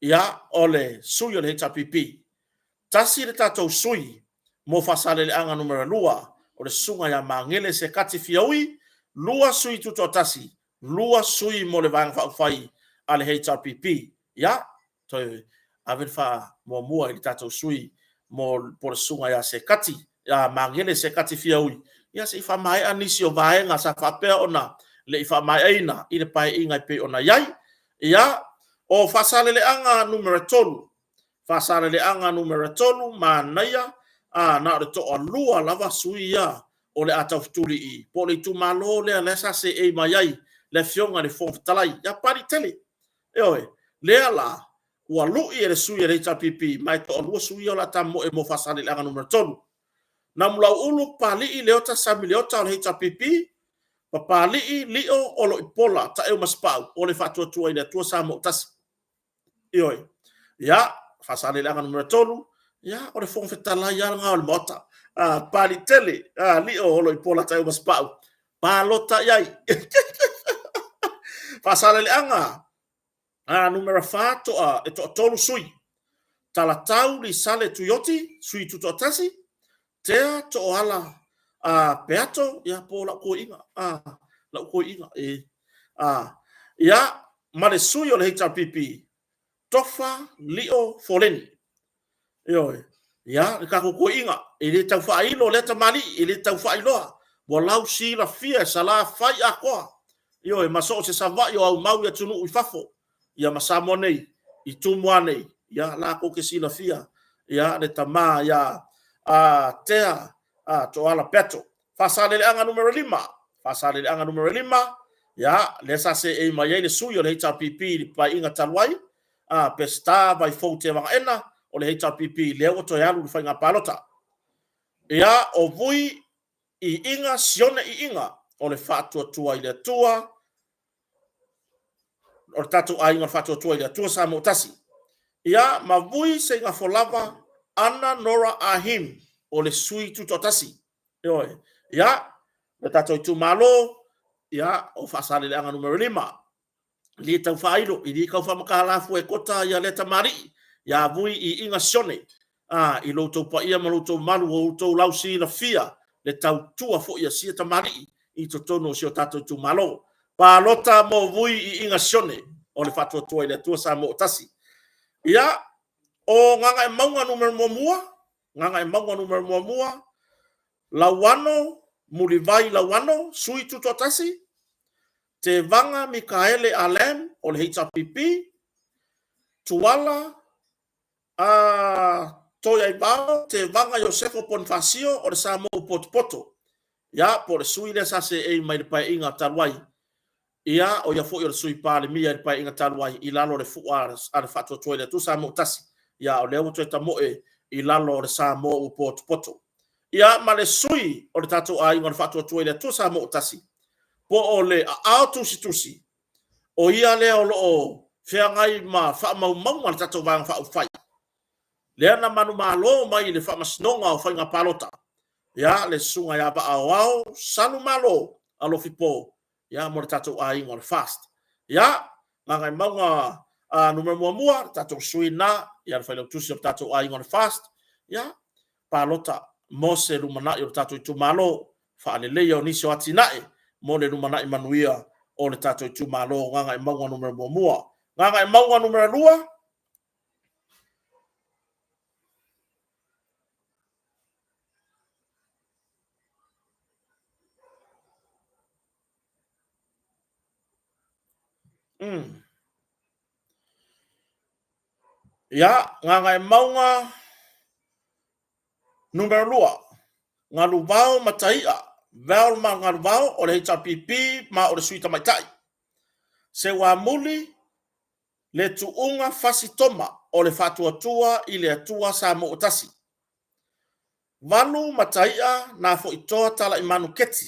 ia, o le sui o le HRPP. Tasi le tatou sui mo Faasaleleaga Nu.2, o le susuga ia Magele Sekati Fiaui, lua sui tutoatasi, lua sui mo le Vaega Faaupufai a le HRPP. Ia, toe ave le faamuamua i le tatou sui mo po o le susuga ia Sekati, ia Magele Sekati Fiaui, ia se i faamaea nisi o vaega sa faapea ona le i faamaeaina i le Paeaiga e pei ona i ai. Ia, o Faasaleleaga Nu.3, Faasaleleaga Nu.3, manaia, na o le toalua lava sui ia o le a taufetuli i i, po o le itumalo lea lea sa seei mai ai le Afioga i le Fofoga Fetalai ia Papaliitele. Ioe, lea la ua lui e le sui o le HRPP, ma e toalua sui ia o le a tamoe mo Faasaleleaga Nu.3. Namulauulu Papalii Leota Sammy Leota o le HRPP, Papalii Lio Oloipola Taeumasepau o le Faatuatua i le Atua Samoa ua Tasi. Ioe. Ia, Faasaleleaga Nu.3, ia, o le Fofoga Fetalai lava lena o le Maota. Papaliitele, Lio Oloipola Taeumasepau, palota i ai. Faasaleleaga Nu.4, toa, e toatolu sui. Talatau Lisale Tuioti, sui tutoatasi, Tea Tooala Peato, ia po o lau toeaina, lau toeaina, ia, ma le sui o le HRPP, Tofa Lio Foleni. Ioe. Ia, le tatou toeaina, e le tau faailo lea tamalii, e le tau faailoa. Ua lausilafia e Salafai atoa. Ioe, ma so o se Savaii o aumau i atunuu i fafo, ia ma Samoa nei, i Tumua nei, ia latou te silafia ia le tama ia Tea Tooala Peato. Faasaleleaga Nu.5, Faasaleleaga Nu.5, ia, lea sa seei mai ai le sui o le HRPP i le Paeaiga talu ai, Peseta Vaifou Tevaga o le HRPP, lea ua toe alu i le faiga palota. Ia, o Vui Iiga Sione Iiga o le Faatuatua i le Atua, o le tatou aiga o le Faatuatua i le Atua Samoa Tasi. Ia, ma Vui Seigafolava Ana Nora Ahim o le sui tutoatasi. Ioe. Ia, le tatou itumalo, ia, o Faasaleleaga Nu.5. E le tau faailo, e le tau faamatala fua e kota ia lea tamalii, ia Vui Iiga Sione, i lo outou paia ma lo outou mamalu, ua outou lausilafia le tautua foi a sia tamalii i totonu o si o tatou itumalo. Palota mo Vui Iiga Sione o le Faatuatua i le Atua Samoa ua Tasi. Ia, o Gagaemauga Nu.1, Gagaemauga Nu.1, Lauano Mulivai Lauano, sui tutoatasi, Tevaga Mikaele Alam o le HRPP, Tuala Toiaivao Tevaga Iosefo Ponifasio o le Samoa ua potopoto. Ia, po o le sui lea sa seei mai le Paeaiga talu ai. Ia, o ia foi o le Sui Palemia i le Paeaiga talu ai i lalo o le fua a le Faatuatua i le Atua Samoa ua Tasi. Ia, o lea ua toe tamoe i lalo o le Samoa ua potopoto. Ia, ma le sui o le tatou aiga o le Faatuatua i le Atua Samoa ua Tasi, po o le aao tusitusi, o ia lea o lo o feagai ma faamaumauga a le tatou Vaega Faaupufai, lea na manumalo mai i le Faamasinoga o Faiga Palota, ia, le susuga ia Vaaoao Salumalo Alofipo, ia, mo le tatou aiga o le FAST. Ia, Gagaemauga Nu.1, le tatou sui lena, ia, le failautusi o le tatou aiga o le FAST, ia, palota mo se lumanai o le tatou itumalo, faaleleia o nisi o atinae mo le lumanai manuia o le tatou itumalo Gagaemauga Nu.1. Gagaemauga Nu.2, Ia, Gagaemauga numera 2, Galuvao Mataia, Velma Galuvao o le HRPP ma o le sui tamaitai. Seuamuli Le Tuuga Fasi Toma o le Faatuatua i le Atua Samoa ua Tasi. Valu Mataia Nafoitoa Talaaimanu Keti,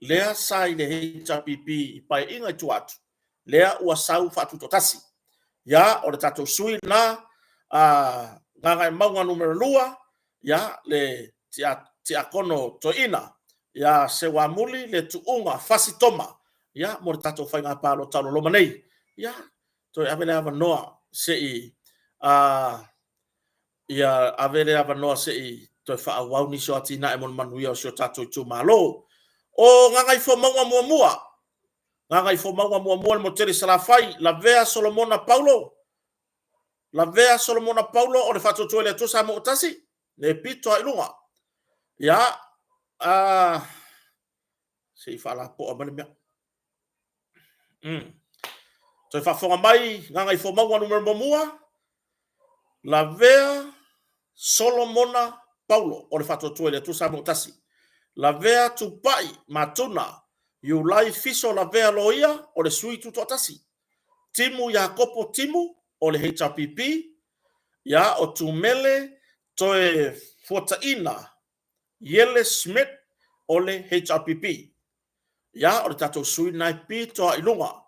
lea sa i le HRPP i Paeaiga i tua atu, lea ua sau faatutoatasi. Ia, o le tatou sui lena a Gagaemauga Nu.2, ia, le Tiakono Toeaina ia Seuamuli Le Tuuga Fasi Toma, ia, mo le tatou faiga palota o lo o loma nei. Ia, toe ave le avanoa se i ia ave le avanoa se i toe faaauau nisi o atinae mo le manuia o si o tatou itumalo. O Gagaifomauga 1, Gagaifomauga 1 le motu tele i Salafai, Lavea Solomona Paulo, Lavea Solomona Paulo o le Faatuatua i le Atua Samoa ua Tasi, le pito lava i luga. Ia, se i faalapoa mai le mea. Toe faafofoga mai Gagaifomauga Nu.1, Lavea Solomona Paulo o le Faatuatua i le Atua Samoa ua Tasi. Lavea Tupai Matuna Iulai Fiso Lavea Loia o le Sui Tutoatasi. Timu Iakopo Timu o le HRPP. Ia, o Tumele Toe Fuataina Iele Smith o le HRPP. Ia, o le tatou sui lena e pito lava i luga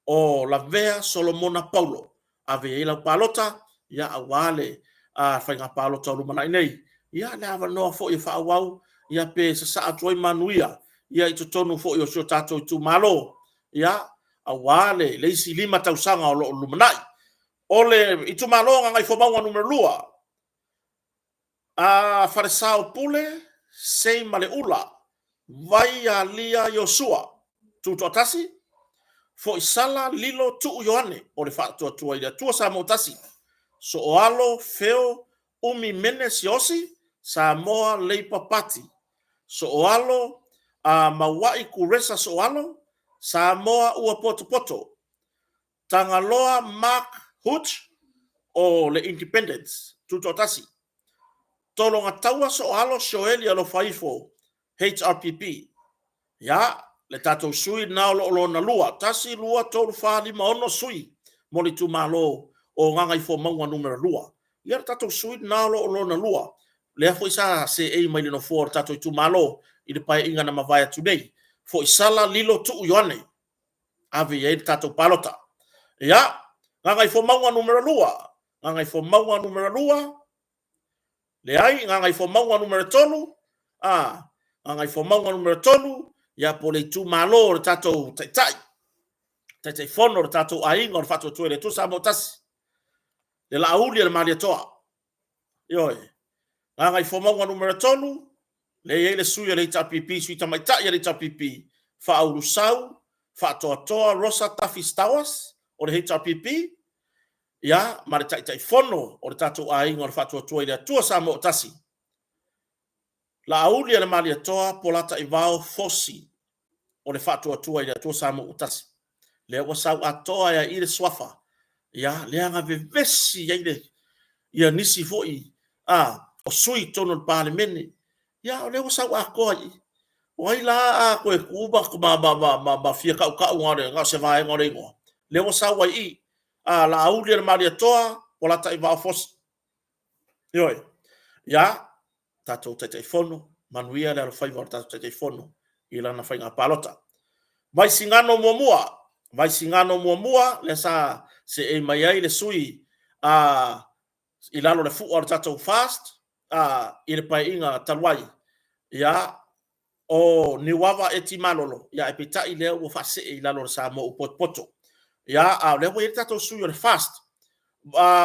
o Lavea Solomona Paulo. Ave i ai lau palota, ia, aua le faiga palota o lumanai nei. Ia, le avanoa foi e faaauau, ia, pe sasaa atu ai manuia, ia, i totonu foi o si o tatou itumalo, ia, aua le isi 5 tausaga o lo o lumanai. O le itumalo o Gagaifomauga Nu.2, A Falesaopule Seimaleleula Vaialia Iosua, Tutoatasi, Foisala Lilo Tuu Ioane o le Faatuatua i le Atua Samoa Tasi, Sooalo Feo Umi Mene Siaosi, Samoa Leipa Pati, Sooalo a Mauai Kuresa Sooalo, Samoa Ua Potopoto, Tagaloa Mark Hutch o le Independence, Tutoatasi, Tologataua Sooalo Sioeli Alofaifo, HRPP. Ia, le tatou sui lena o lo o lona lua, 1, 2, 3, 4, 5, 6 sui mo le itumalo o Gagaifomauga Nu.2. Ia, le tatou sui lena o lo o lona lua, lea foi sa seei mai le nofoa o le tatou itumalo i le paeaiga na mavae atu nei. Foisala Lilo Tuu Ioane, ave i ai le tatou palota. Ia, Gagaifomauga Nu.2, Gagaifomauga Nu.2, leai, Gagaifomauga Nu.3, a, Gagaifomauga Nu.3, ia po o le itumalo o le tatou taitai, Taitaifono o le tatou aiga o le Faatuatua i le Atua Samoa Tasi, le Laauli a le Malietoa. Ioe. Gagaifomauga Nu.3, lea e i ai le sui o le HRPP, sui tamaitai a le HRPP, Faaulusau Faatoatoa Rosa Tafi Stowers o le HRPP, ia, ma le Taitaifono o le tatou aiga o le Faatuatua i le Atua Samoa Tasi, Laauli a le Malietoa Polataivao Fosi o le Faatuatua i le Atua Samoa ua Tasi. Lea ua sau atoa ai i le suafa, ia, lea na vevesi ai le, ia nisi foi a, o sui i totonu o le Palemene, ia, o lea ua sau atoa i i. O ai la a toe tu ma fia tautau na o se vaega o le igoa, lea ua sau ai i i. A, Laauli a le Malietoa, Polataivao Fosi. Ioe. Ia, tatou Taitaifono, manuia le alofaiva o le tatou Taitaifono i lana faiga palota. Vaisigano muamua, Vaisigano muamua, lea sa seei mai ai le sui a i lalo le fua o le tatou FAST a i le paeaiga talu ai. Ia, o Niuava Eti Malolo, ia ae peitai lea ua faasee i lalo o le Samoa ua potopoto. Ia, a o lea ua i ai le tatou sui o le FAST.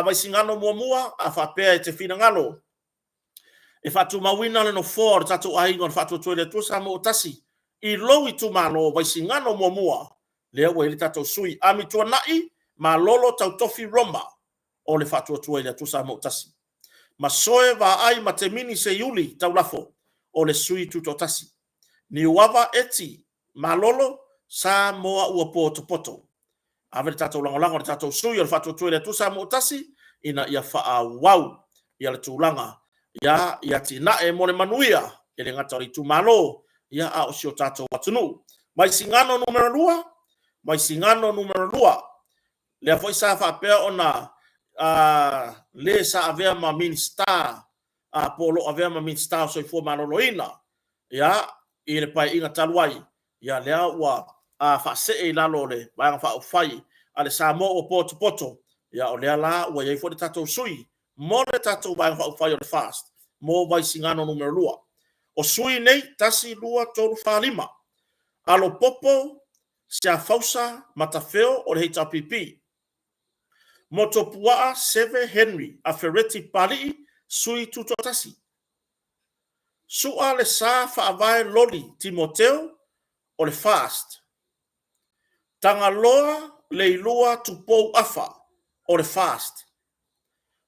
Vaisigano muamua, a faapea e te finagalo e faatumauina le nofoa o le tatou aiga o le Faatuatua i le Atua Samoa ua Tasi i lou itumalo Vaisigano muamua, lea ua i ai le tatou sui Amituanai Malolo Tautofi Roma o le Faatuatua i le Atua Samoa ua Tasi. Masoe Vaai Matemini Seiuli Taulafo o le sui tutoatasi. Niuava Eti Malolo Samoa ua potopoto. Ave le tatou lagolago i le tatou sui o le Faatuatua i le Atua Samoa ua Tasi ina ia faaauau ia le tulaga ia i atinae mo le manuia e le gata o le itumalo ia a o si o tatou atunuu. Vaisigano Nu.2, Vaisigano Nu.2, lea foi sa faapea ona le sa avea ma Minisita po o lo o avea ma Minisita o le Soifua Maloloina i le Paeaiga talu ai, ia lea ua faasee i lalo o le Vaega Faaupufai a le Samoa ua Potopoto, ia o lea la ua i ai foi le tatou sui mo le tatou Vaega Faaupufai o le FAST mo Vaisigano Nu.2. O sui nei, 1, 2, 3, 4, 5, Alopopo Siafausa Matafeo o le HRPP, Motuopuaa Seve Henry Afereti Papalii, sui tutoatasi. Sua le Sa Faavae Loli Timoteo o le FAST. Tagaloa Leilua Tupou Afa o le FAST.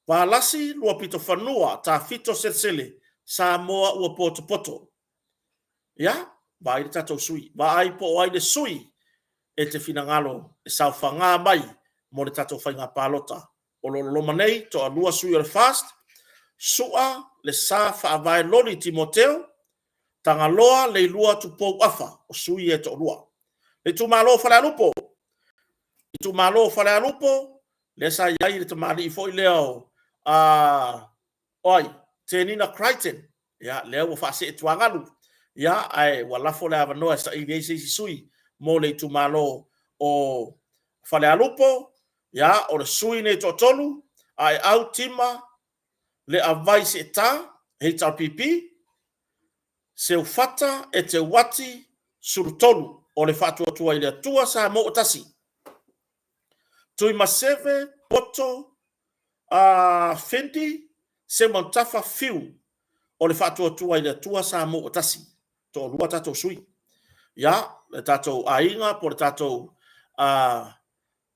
Valasi Luapitofanua Tafito Selesele, Samoa ua potopoto. Ia, vaai le tatou sui, vaai po o ai le sui e te finagalo e saofaga mai mo le tatou faiga palota o lo o loma nei. Toalua sui o le FAST, Sua le Sa Faavae Loli Timoteo, Tagaloa Leilua Tupou Afa, o sui ia e toalua. Le itumalo o Falealupo, itumalo o Falealupo, lea sa i ai le tamalii foi lea o ai? Tenina Crichton, ia lea ua faasee tuagalu, ia ae ua lafo le avanoa e saili ai se isi sui mo le itumalo o Falealupo. Ia, o le sui nei e toatolu, Aeau Tima Leavai Seeta, HRPP, Seufata Eteuati Sulutolu o le Faatuatua i le Atua Samoa ua Tasi, Tuimaseve Poto Findi Seumanutafa Fiu o le Faatuatua i le Atua Samoa ua Tasi. Toalua tatou sui. Ia, le tatou aiga po o le tatou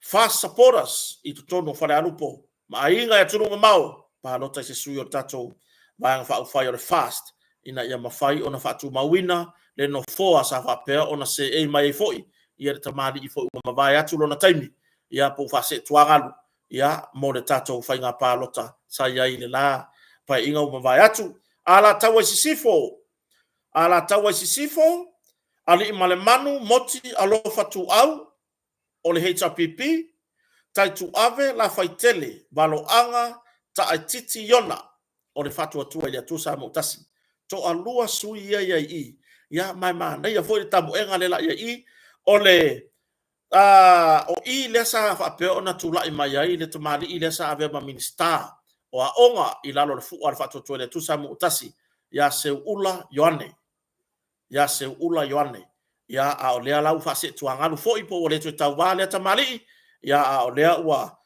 FAST supporters i totonu o Falealupo ma aiga i atunuu mamao, palota i se sui o le tatou Vaega Faaupufai o le FAST ina ia mafai ona faatumauina le nofoa sa faapea ona seei mai ai foi le tamalii foi ua mavae atu lona taimi, ia po ua faasee tuagalu mo le tatou faiga palota sa i ai i le la Paeaiga ua mavae atu. Alataua Sisifo, Alataua Sisifo, Aliimalemanu Moti Alofa Tuuau o le HRPP, Taituave Lafaitele Valoaga Taaititi Iona o le Faatuatua i le Atua Samoa ua Tasi. Toalua sui ia e i ai i i, ia ma e manaia foi le tamoega lea o le a i ai i i, o le o i lea sa faapea ona tulai mai ai le tamalii lea sa avea ma Minisita o Aoga i lalo o le fua a le Faatuatua i le Atua Samoa ua Tasi, ia Seuula Ioane. Ia Seuula Ioane. Ia, a o lea la ua faaseetuagalu foi po ua le toe tauva lea tamalii, ia a o lea ua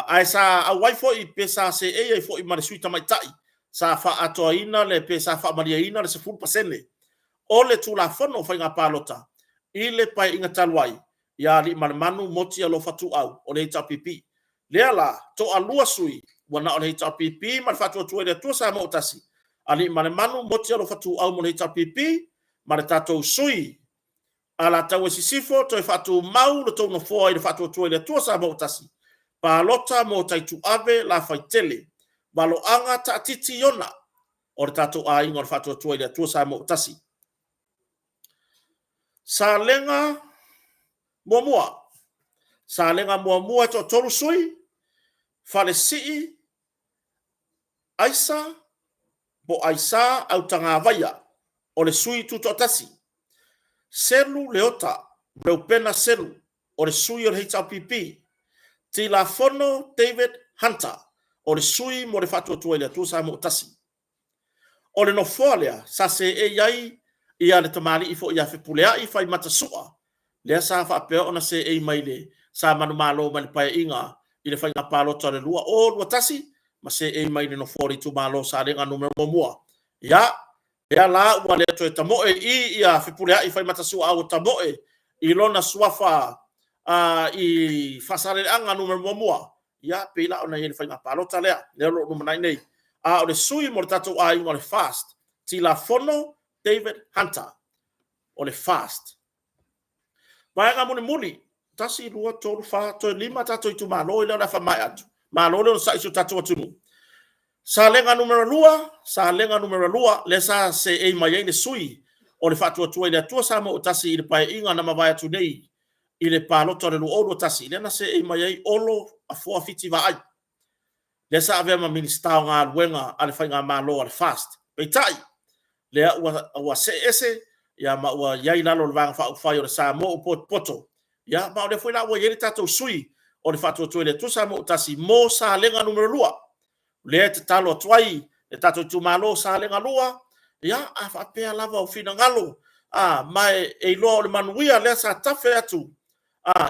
ae sa auai foi pe sa seei ai foi ma le sui tamaitai sa faaatoaina le pe sa faamalieina le 10% o le Tulafono o Faiga Palota i le Paeaiga talu ai ia Aliimalemanu Moti Alofa Tuuau o le HRPP. Lea la, toalua sui ua na o le HRPP ma le Faatuatua i le Atua Samoa ua Tasi, Aliimalemanu Moti Alofa Tuuau mo le HRPP ma le tatou sui Alataua i Sisifo, toe faatumau le tou nofoa i le Faatuatua i le Atua Samoa ua Tasi, palota mo Taituave Lafaitele Valoaga Taatiti Iona o le tatou aiga o le Faatuatua i le Atua Samoa ua Tasi. Salega muamua. Salega muamua e toatolu sui, Falesii Aisa po o Aisa Autagavaia o le sui tutoatasi, Selu Leota Reupena Selu o le sui o le HRPP, Tilafono David Hunter o le sui mo le Faatuatua i le Atua Samoa ua Tasi. O le nofoa lea sa seei ai ia le tamalii foi ia Fepuleai Faimata Sua, lea sa faapea ona seei mai le sa manumalo mai le Paeaiga i le faiga palota o le 2021 ma seei mai le nofoa o le itumalo o Salega Nu.1. Ia, lea la ua le toe tamoe i i ia Fepuleai Faimata Sua, a ua tamoe i lona suafa i Faasaleleaga Nu.1, ia pei la ona i ai le faiga palota lea, lea o lo o lumanai nei. A o le sui mo le tatou aiga o le FAST, Tilafono David Hunter o le FAST. Vaega mulimuli. 1, 2, 3, 4, toe 5 tatou itumalo ia o le a faamaea atu. Malo le onosai i si o tatou atunuu. Salega Nu.2, Salega Nu.2, lea sa seei mai ai le sui o le Faatuatua i le Atua Samoa ua Tasi i le Paeaiga na mavae atu nei i le palota o le 2021, lea na seei mai ai Olo Afoa Fiti Vaai, lea sa avea ma Minisita o Galuega a le Faigamalo a le FAST. Peitai, lea ua see ese ma ua i ai i lalo o le Vaega Faaupufai o le Samoa ua Potopoto, ia ma o lea foi la ua i ai le tatou sui o le Faatuatua i le Atua Samoa ua Tasi mo Salega Nu.2. Lea e tatalo atu ai le tatou itumalo o Salega 2, ia a faapea lava o finagalo ma e iloa o le manuia lea sa tafe atu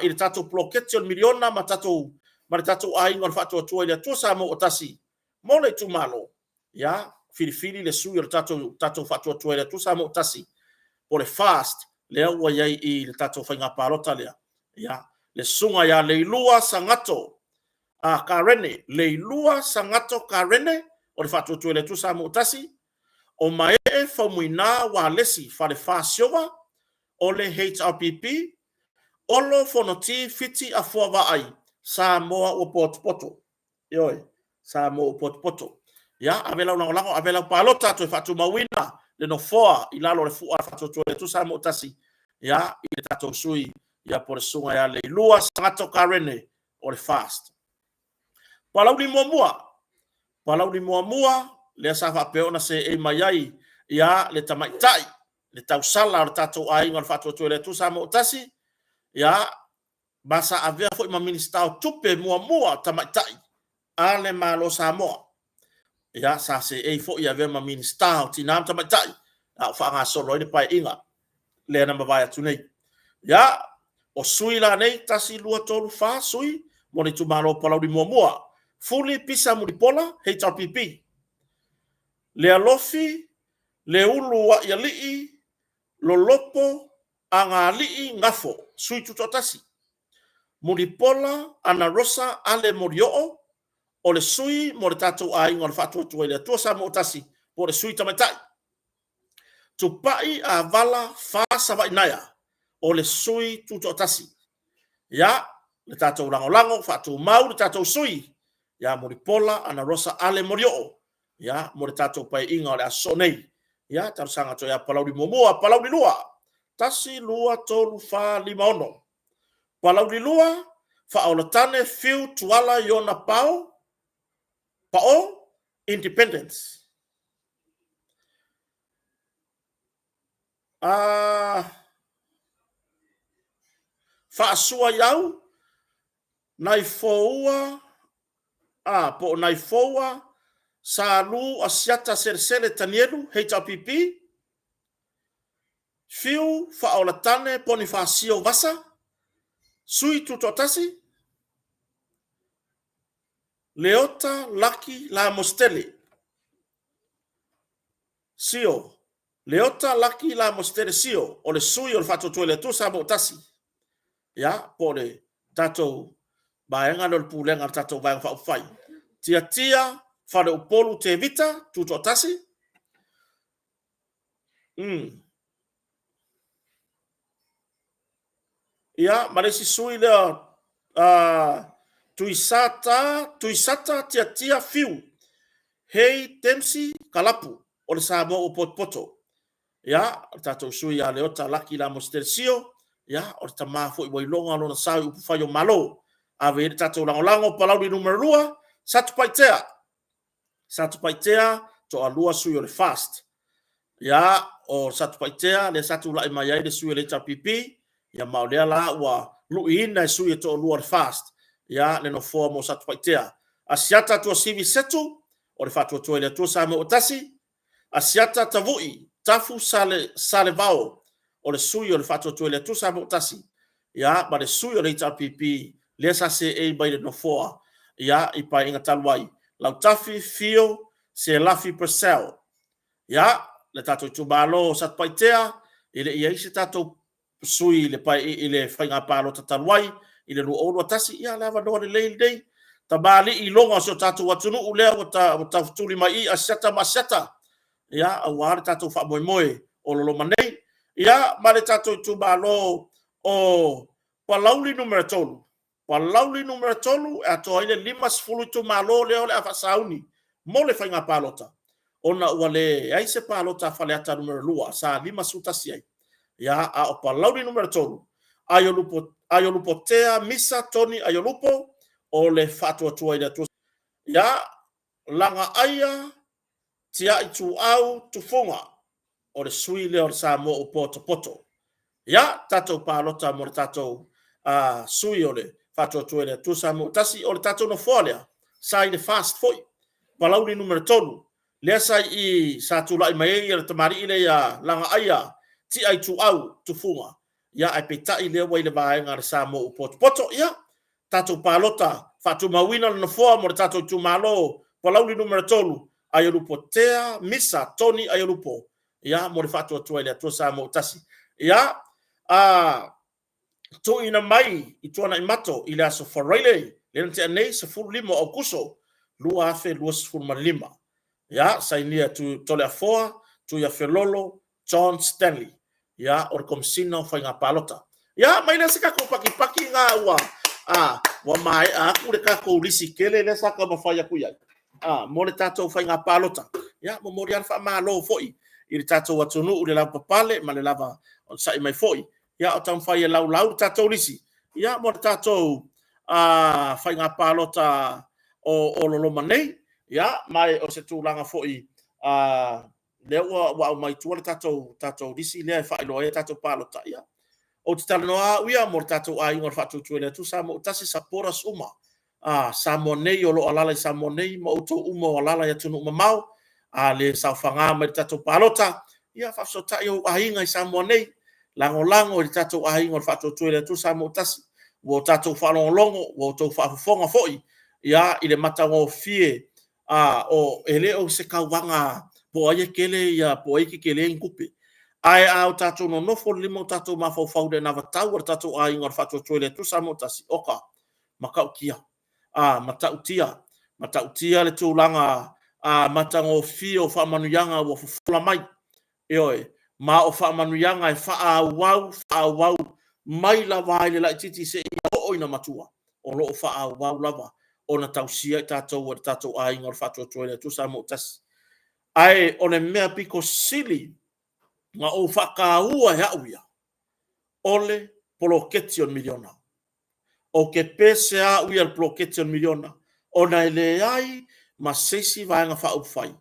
i le tatou poloketi o le miliona ma le tatou aiga o le Faatuatua i le Atua Samoa ua Tasi mo le itumalo, ia filifili le sui o le tatou Faatuatua i le Atua Samoa ua Tasi po o le FAST lea ua i ai i le tatou faiga palota lea, ia, le susuga ia Leilua Sagato Karene, Leilua Sagato Karene o le Faatuatua i le Atua Samoa ua Tasi, o Maee Faumuina Walesi Falefa Siova o le HRPP, Olo Fonoti Fiti Afoa Vaai, Samoa ua potopoto. Ioe, Samoa ua potopoto. Ia, ave lau lagolago, ave lau palota, toe faatumauina le nofoa i lalo o le fua faatuatua i le Atua Samoa ua Tasi, ia, i le tatou sui, ia, po o le susuga ia Leilua Sagato Karene o le FAST. Palauli muamua, Palauli muamua, lea sa faapea ona seei mai ai ia le tamaitai, le tausala o le tatou aiga o le Faatuatua i le Atua Samoa ua Tasi, ia, ma sa avea foi ma Minisita o Tupe muamua tamaitai a le Malo o Samoa. Ia, sa seei foi e avea ma Minisita o Tina ma Tamaitai a o faagasolo ai le Paeaiga lea na mavae atu nei. Ia, o sui la nei, 1, 2, 3, 4 sui mo le itumalo o Palauli muamua. Fuli Pisa Mulipola, HRPP. Lealofi Leuluaialii Lolopo Agalii Gafo, sui tutoatasi. Mulipola Anarosa Ale Molioo, o le sui mo le tatou aiga o le Faatuatua i le Atua Samoa ua Tasi, po o le sui tamaitai. Tupai Avala Fa Savainaea, o le sui tutoatasi. Ia, le tatou lagolago, faatumau le tatou sui ia Mulipola Anarosa Ale Molioo, ia, mo le tatou Paeaiga o le a sosoo nei. Ia, talosaga atu ia Palauli 1, Palauli 2, 1, 2, 3, 4, 5, 6. Palauli 2, Faaolatane Fiu Tuala Iona Pao, Pao, Independence. Faasua iau, nai foua, a, po o nai foua, Salu Asiata Selesele Tanielu, HRPP, Fiu Faaolatane Ponifasio Vasa, Sui Tutoatasi, Leota Laki Lamositele, Sio, Leota Laki Lamositele Sio, o le sui o le Faatuatua i le Atua Samoa ua Tasi, ia, po o le tatou vaega lea o le pulega a le tatou Vaega Faaupufai. Tiatia Faleupolu Tevita, Tutoatasi. Ia, ma le isi sui lea, Tuisata, Tuisata Tiatia Fiu, Hei Dempsey Kalapu, o le Samoa ua potopoto. Ia, o le tatou sui ia Leota Laki Lamositele Sio, ia, o le tama foi ua iloga lona sao i upufai o Malo. Ave i ai le tatou lagolago, Palauli Nu.2, Satupaitea. Satupaitea, toalua sui o le FAST. Ia, o Satupaitea, lea sa tulai mai ai le sui o le HRPP, ia ma o lea la ua luiina e sui e toalua o le FAST, ia, le nofoa mo Satupaitea. Asiata Tuasivi Setu, o le Faatuatua i le Atua Samoa ua Tasi, Asiata Tavui Tafu Sale, Salevao, o le sui o le Faatuatua i le Atua Samoa ua Tasi, ia, ma le sui o le HRPP, lea sa seei mai le nofoa, ia, i Paeaiga talu ai, Lautafi Fio Selafi Purcell. Ia, le tatou itumalo o Satupaitea, e le i i ai se tatou sui i le, i le faiga palota talu ai i le 2021, ia le avanoa lelei lenei. Tamalii iloga o si o tatou atunuu lea ua, ta, ua taufetuli mai i Asiata ma Asiata, ia, aua le tatou faamoemoe o loloma nei. Ia, ma le tatou itumalo o Palauli Nu.3, Palauli Nu.3 e atoa ai le 50 itumalo lea o le a faasauni mo le faiga palota, ona ua leai se palota a Faleata Nu.2 sa 51 ai, ia, a o Palauli Nu.3, Aiolupo, Aiolupotea Misa Tony Aiolupo o le Faatuatua i le Atua. Ia, Lagaaia Tiaituau Tufuga, o le sui lea o le Samoa ua potopoto. Ia, tatou palota mo le tatou sui o le Faatuatua i le Atua Samoa Tasi. O le tatou nofoa lea, sa i le FAST foi, Palauli Nu.3, lea sa i i, sa tulai mai ai le tamalii lea ia Lagaaia Tiaituau Tufuga, ia ae peitai lea ua i le vaega a le Samoa ua potopoto. Ia, tatou palota faatumauina le nofoa mo le tatou itumalo Palauli Nu.3, Aiolupotea Misa Tony Aiolupo, ia mo le Faatuatua i le Atua Samoa Tasi. Ia, tuuina mai i Tuanaimato i le aso Faraile lea na tea nei, 15 o Aokuso 2025. Ia, sainia e Toleafoa Tuiafelolo John Stanley, ia, o le Komesina o Faiga Palota. Ia, mai lea se tatou pakipaki na ua a, ua maea atu le tatou lisi tele lea sa taumafai atu i ai a, mo le tatou faiga palota. Ia, momoli lava le faamalo foi i le tatou atunuu i le lavapapale ma le lava onosai mai foi. Ia, o taumafai e laulau le tatou lisi, ia, mo le tatou faiga palota o loloma nei. Ia, ma o se tulaga foi lea ua aumai i tua le tatou lisi lea e faailoa ai a tatou palota. Ia, ou te talanoa au ia mo le tatou aiga o le Faatuatua i le Atua Samoa ua Tasi, supporters uma a Samoa nei o lo o alaala i Samoa nei ma outou uma o alaala i atunuu mamao, a le saofaga mai i le tatou palota, ia faafesootai i ou aiga i Samoa nei, lagolago i le tatou aiga o le Faatuatua i le Atua Samoa ua Tasi. Ua tatou faalogologo, ua outou faafofoga foi i le matagofie, e le o se tauvaga po o ai e tele po o ai e tetele ni tupe. Ae a tatou nonofo lelei ma o tatou mafaufau i le anavatau a le tatou aiga o le Faatuatua i le Atua Samoa ua Tasi, oka, matautia, matautia, matautia le tulaga matagofie o faamanuiaga ua fofola mai. Ioe, ma o faamanuiaga e faaauau, faaauau mai lava i le laitiiti seia oo ina matua, o lo o faaauau lava ona tausia i tatou e le tatou aiga o le Faatuatua i le Atua Samoa ua Tasi. Ae o le mea pito sili ona ou faataua e au ia, o le poloketi o le miliona. Ou te pese lava au ia i le poloketi o le miliona, ona e leai ma se isi Vaega Faaupufai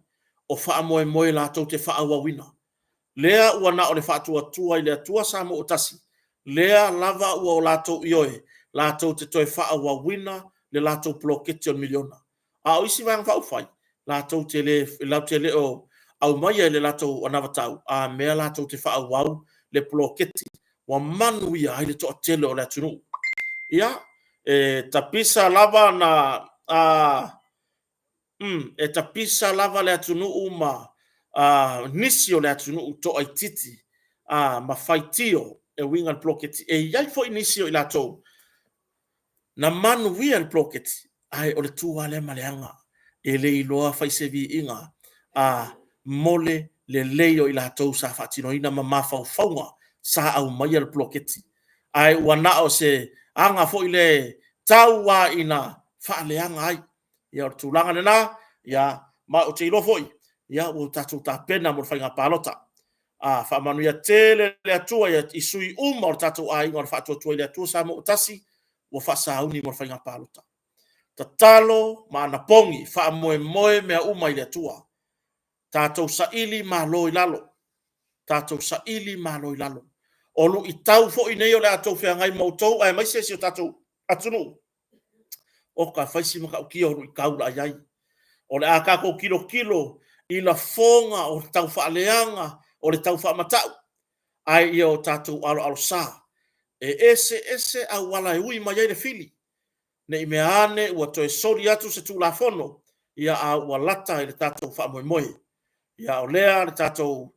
o faamoemoe latou te faaauauina. Lea ua na o le Faatuatua i le Atua Samoa ua Tasi, lea lava ua latou ioe latou te toe faaauauina le latou poloketi o le miliona. A o isi Vaega Faaupufai, latou te le o aumaia i le latou anavatau a mea latou te faaauau le poloketi ua manuia ai le toatele o le atunuu. Ia, e tapisa lava na e tapisa lava le atunuu ma nisi o le atunuu toaitiiti ma faitio e uiga i le poloketi. E i ai foi nisi o i latou na manuia i le poloketi, ae o le tu lava lea ma le aga, e le iloa fai se viiga mo le lelei o i latou sa faatinoina ma mafaufauga sa aumaia le poloketi. Ae ua na o se aga foi lea e tau lava ina faaleaga ai. Ia o le tulaga lena, ma ou te iloa foi ua tatou tapena mo le faiga palota. Faamanuia tele le Atua i sui usufono uma o le tatou aiga o le Faatuatua i le Atua Samoa ua Tasi ua faasauni mo le faiga palota. Tatalo ma anapogi, faamoemoe mea uma i le Atua. Tatou saili malo i lalo, tatou saili malo i lalo. O luitau foi nei o le a outou feagai ma outou aemaise si o tatou atunuu, oka, e fai si matautia o luitau o le a i ai. O le a tatou tilotilo i lafoga o le taufaaleaga o le taufaamatau, ae ia o tatou aloalosa. E eseese auala e ui mai ai le fili, ne i mea ane ua toe soli atu se Tulafono, a ua lata i le tatou faamoemoe. A o lea le tatou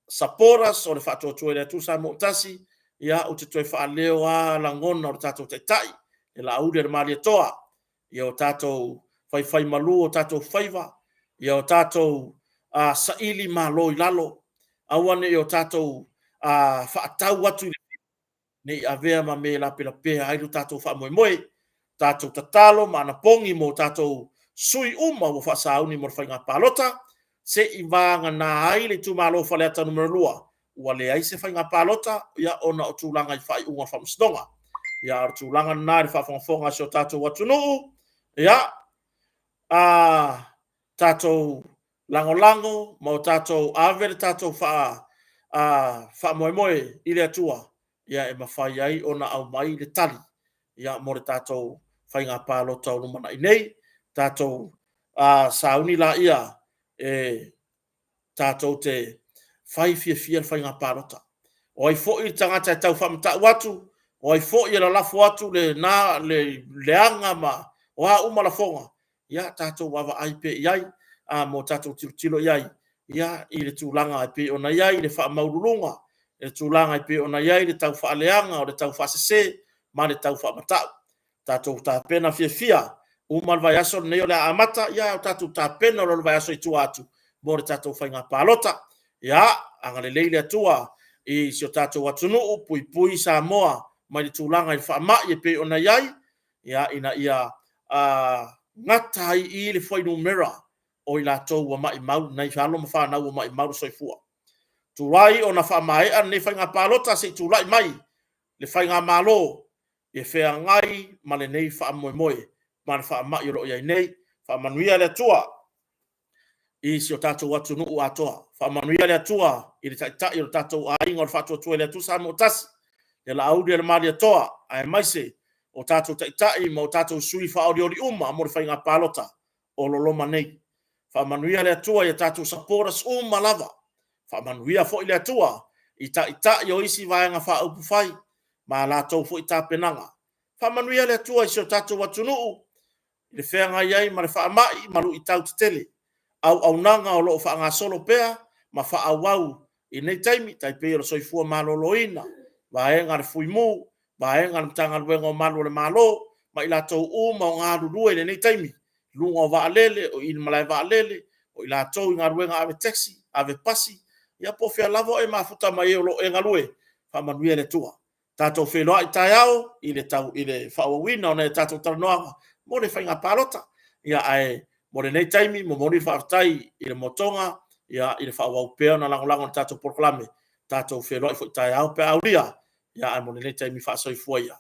supporters o le Faatuatua i le Atua Samoa ua Tasi, ia ou te toe faaleo lava lagona o le tatou Taitai, le Laaulialemalietoa, ia o tatou faifaimalu o tatou faiva, ia o tatou saili malo i lalo, aua ne i o tatou faatau atu i le Ne i avea ma mea e lapelapea ai lo tatou faamoemoe. Tatou tatalo ma anapogi mo tatou sui uma ua faasauni mo le faiga palota, se i vagana ai le itumalo o Faleata Nu.2 ua leai se faiga palota, ia ona o tulaga i faaiuga o faamasinoga. Ia, a o le tulaga lena i le faafogafoga a si o tatou atunuu, ia, tatou lagolago ma o tatou ave le tatou faamoemoe i le Atua, ia e mafai ai ona aumai le tali, ia, mo le tatou faiga palota o lumanai nei. Tatou sauni laia e tatou te fai fiafia le faiga palota. O ai foi le tagata e tau faamatau atu, o ai foi e lalafo atu lena leaga ma o a uma lafoga, ia tatou vaavaai pea i ai ma tatou tilotilo i ai i le tulaga e pei ona i ai le faamaualuluga, le tulaga e pei ona i ai le taufaaleaga, o le taufaasese ma le taufaamatau. Tatou tapena fiafia, uma le vaiaso lenei o le a amata, a ua tatou tapena loa i le vaiaso i tua atu mo le tatou faiga palota. Ia agalelei le Atua i si o tatou atunuu, puipui Samoa mai le tulaga i le faamai e pei ona i ai, ina ia gata ai i i le fuainumera o i latou ua maumau, nai alo ma fanau ua maumau le soifua. Tuai ona faamaea lenei faiga palota se i tulai mai le faigamalo e feagai ma lenei faamoemoe ma le faamai o lo o i ai nei. Faamanuia le Atua i si o tatou atunuu atoa. Faamanuia le Atua i le Taitai o le tatou Aiga o le Faatuatua i le Atua Samoa ua Tasi, ia Laaulialemalietoa, aemaise o tatou taitai ma o tatou sui faaolioli uma mo le faiga palota o lo o loma nei. Faamanuia le Atua i a tatou supporters uma lava. Faamanuia foi le Atua i taitai o isi Vaega Faaupufai ma a latou foi tapenaga. Faamanuia le Atua i si o tatou atunuu i le feagai ai ma le faamai ma luitau tetele, auaunaga o lo o faagasolo pea ma faaauau i lenei taimi, e tai pei o le soifua maloloina, vaega a le Fui Mu, vaega a le Matagaluega o Malu o le Malo, ma i latou uma o galulue i lenei taimi i luga o vaalele, o i i le malae vaalele, o i latou i galuega ave taxi, ave pasi, ia po o fea lava o e mafuta mai ai o lo o e galue, faamanuia le Atua. Tatou feiloai taeao i le faaauauina o nai a tatou talanoaga mo le faiga palota. Ae mo lenei taimi, momoli le faafetai i le motoga i le faaauau pea ona lagolago i le tatou polokalame. Tatou feiloai foi taeao pe a aulia. Ae mo lenei taimi, faasoifua ia.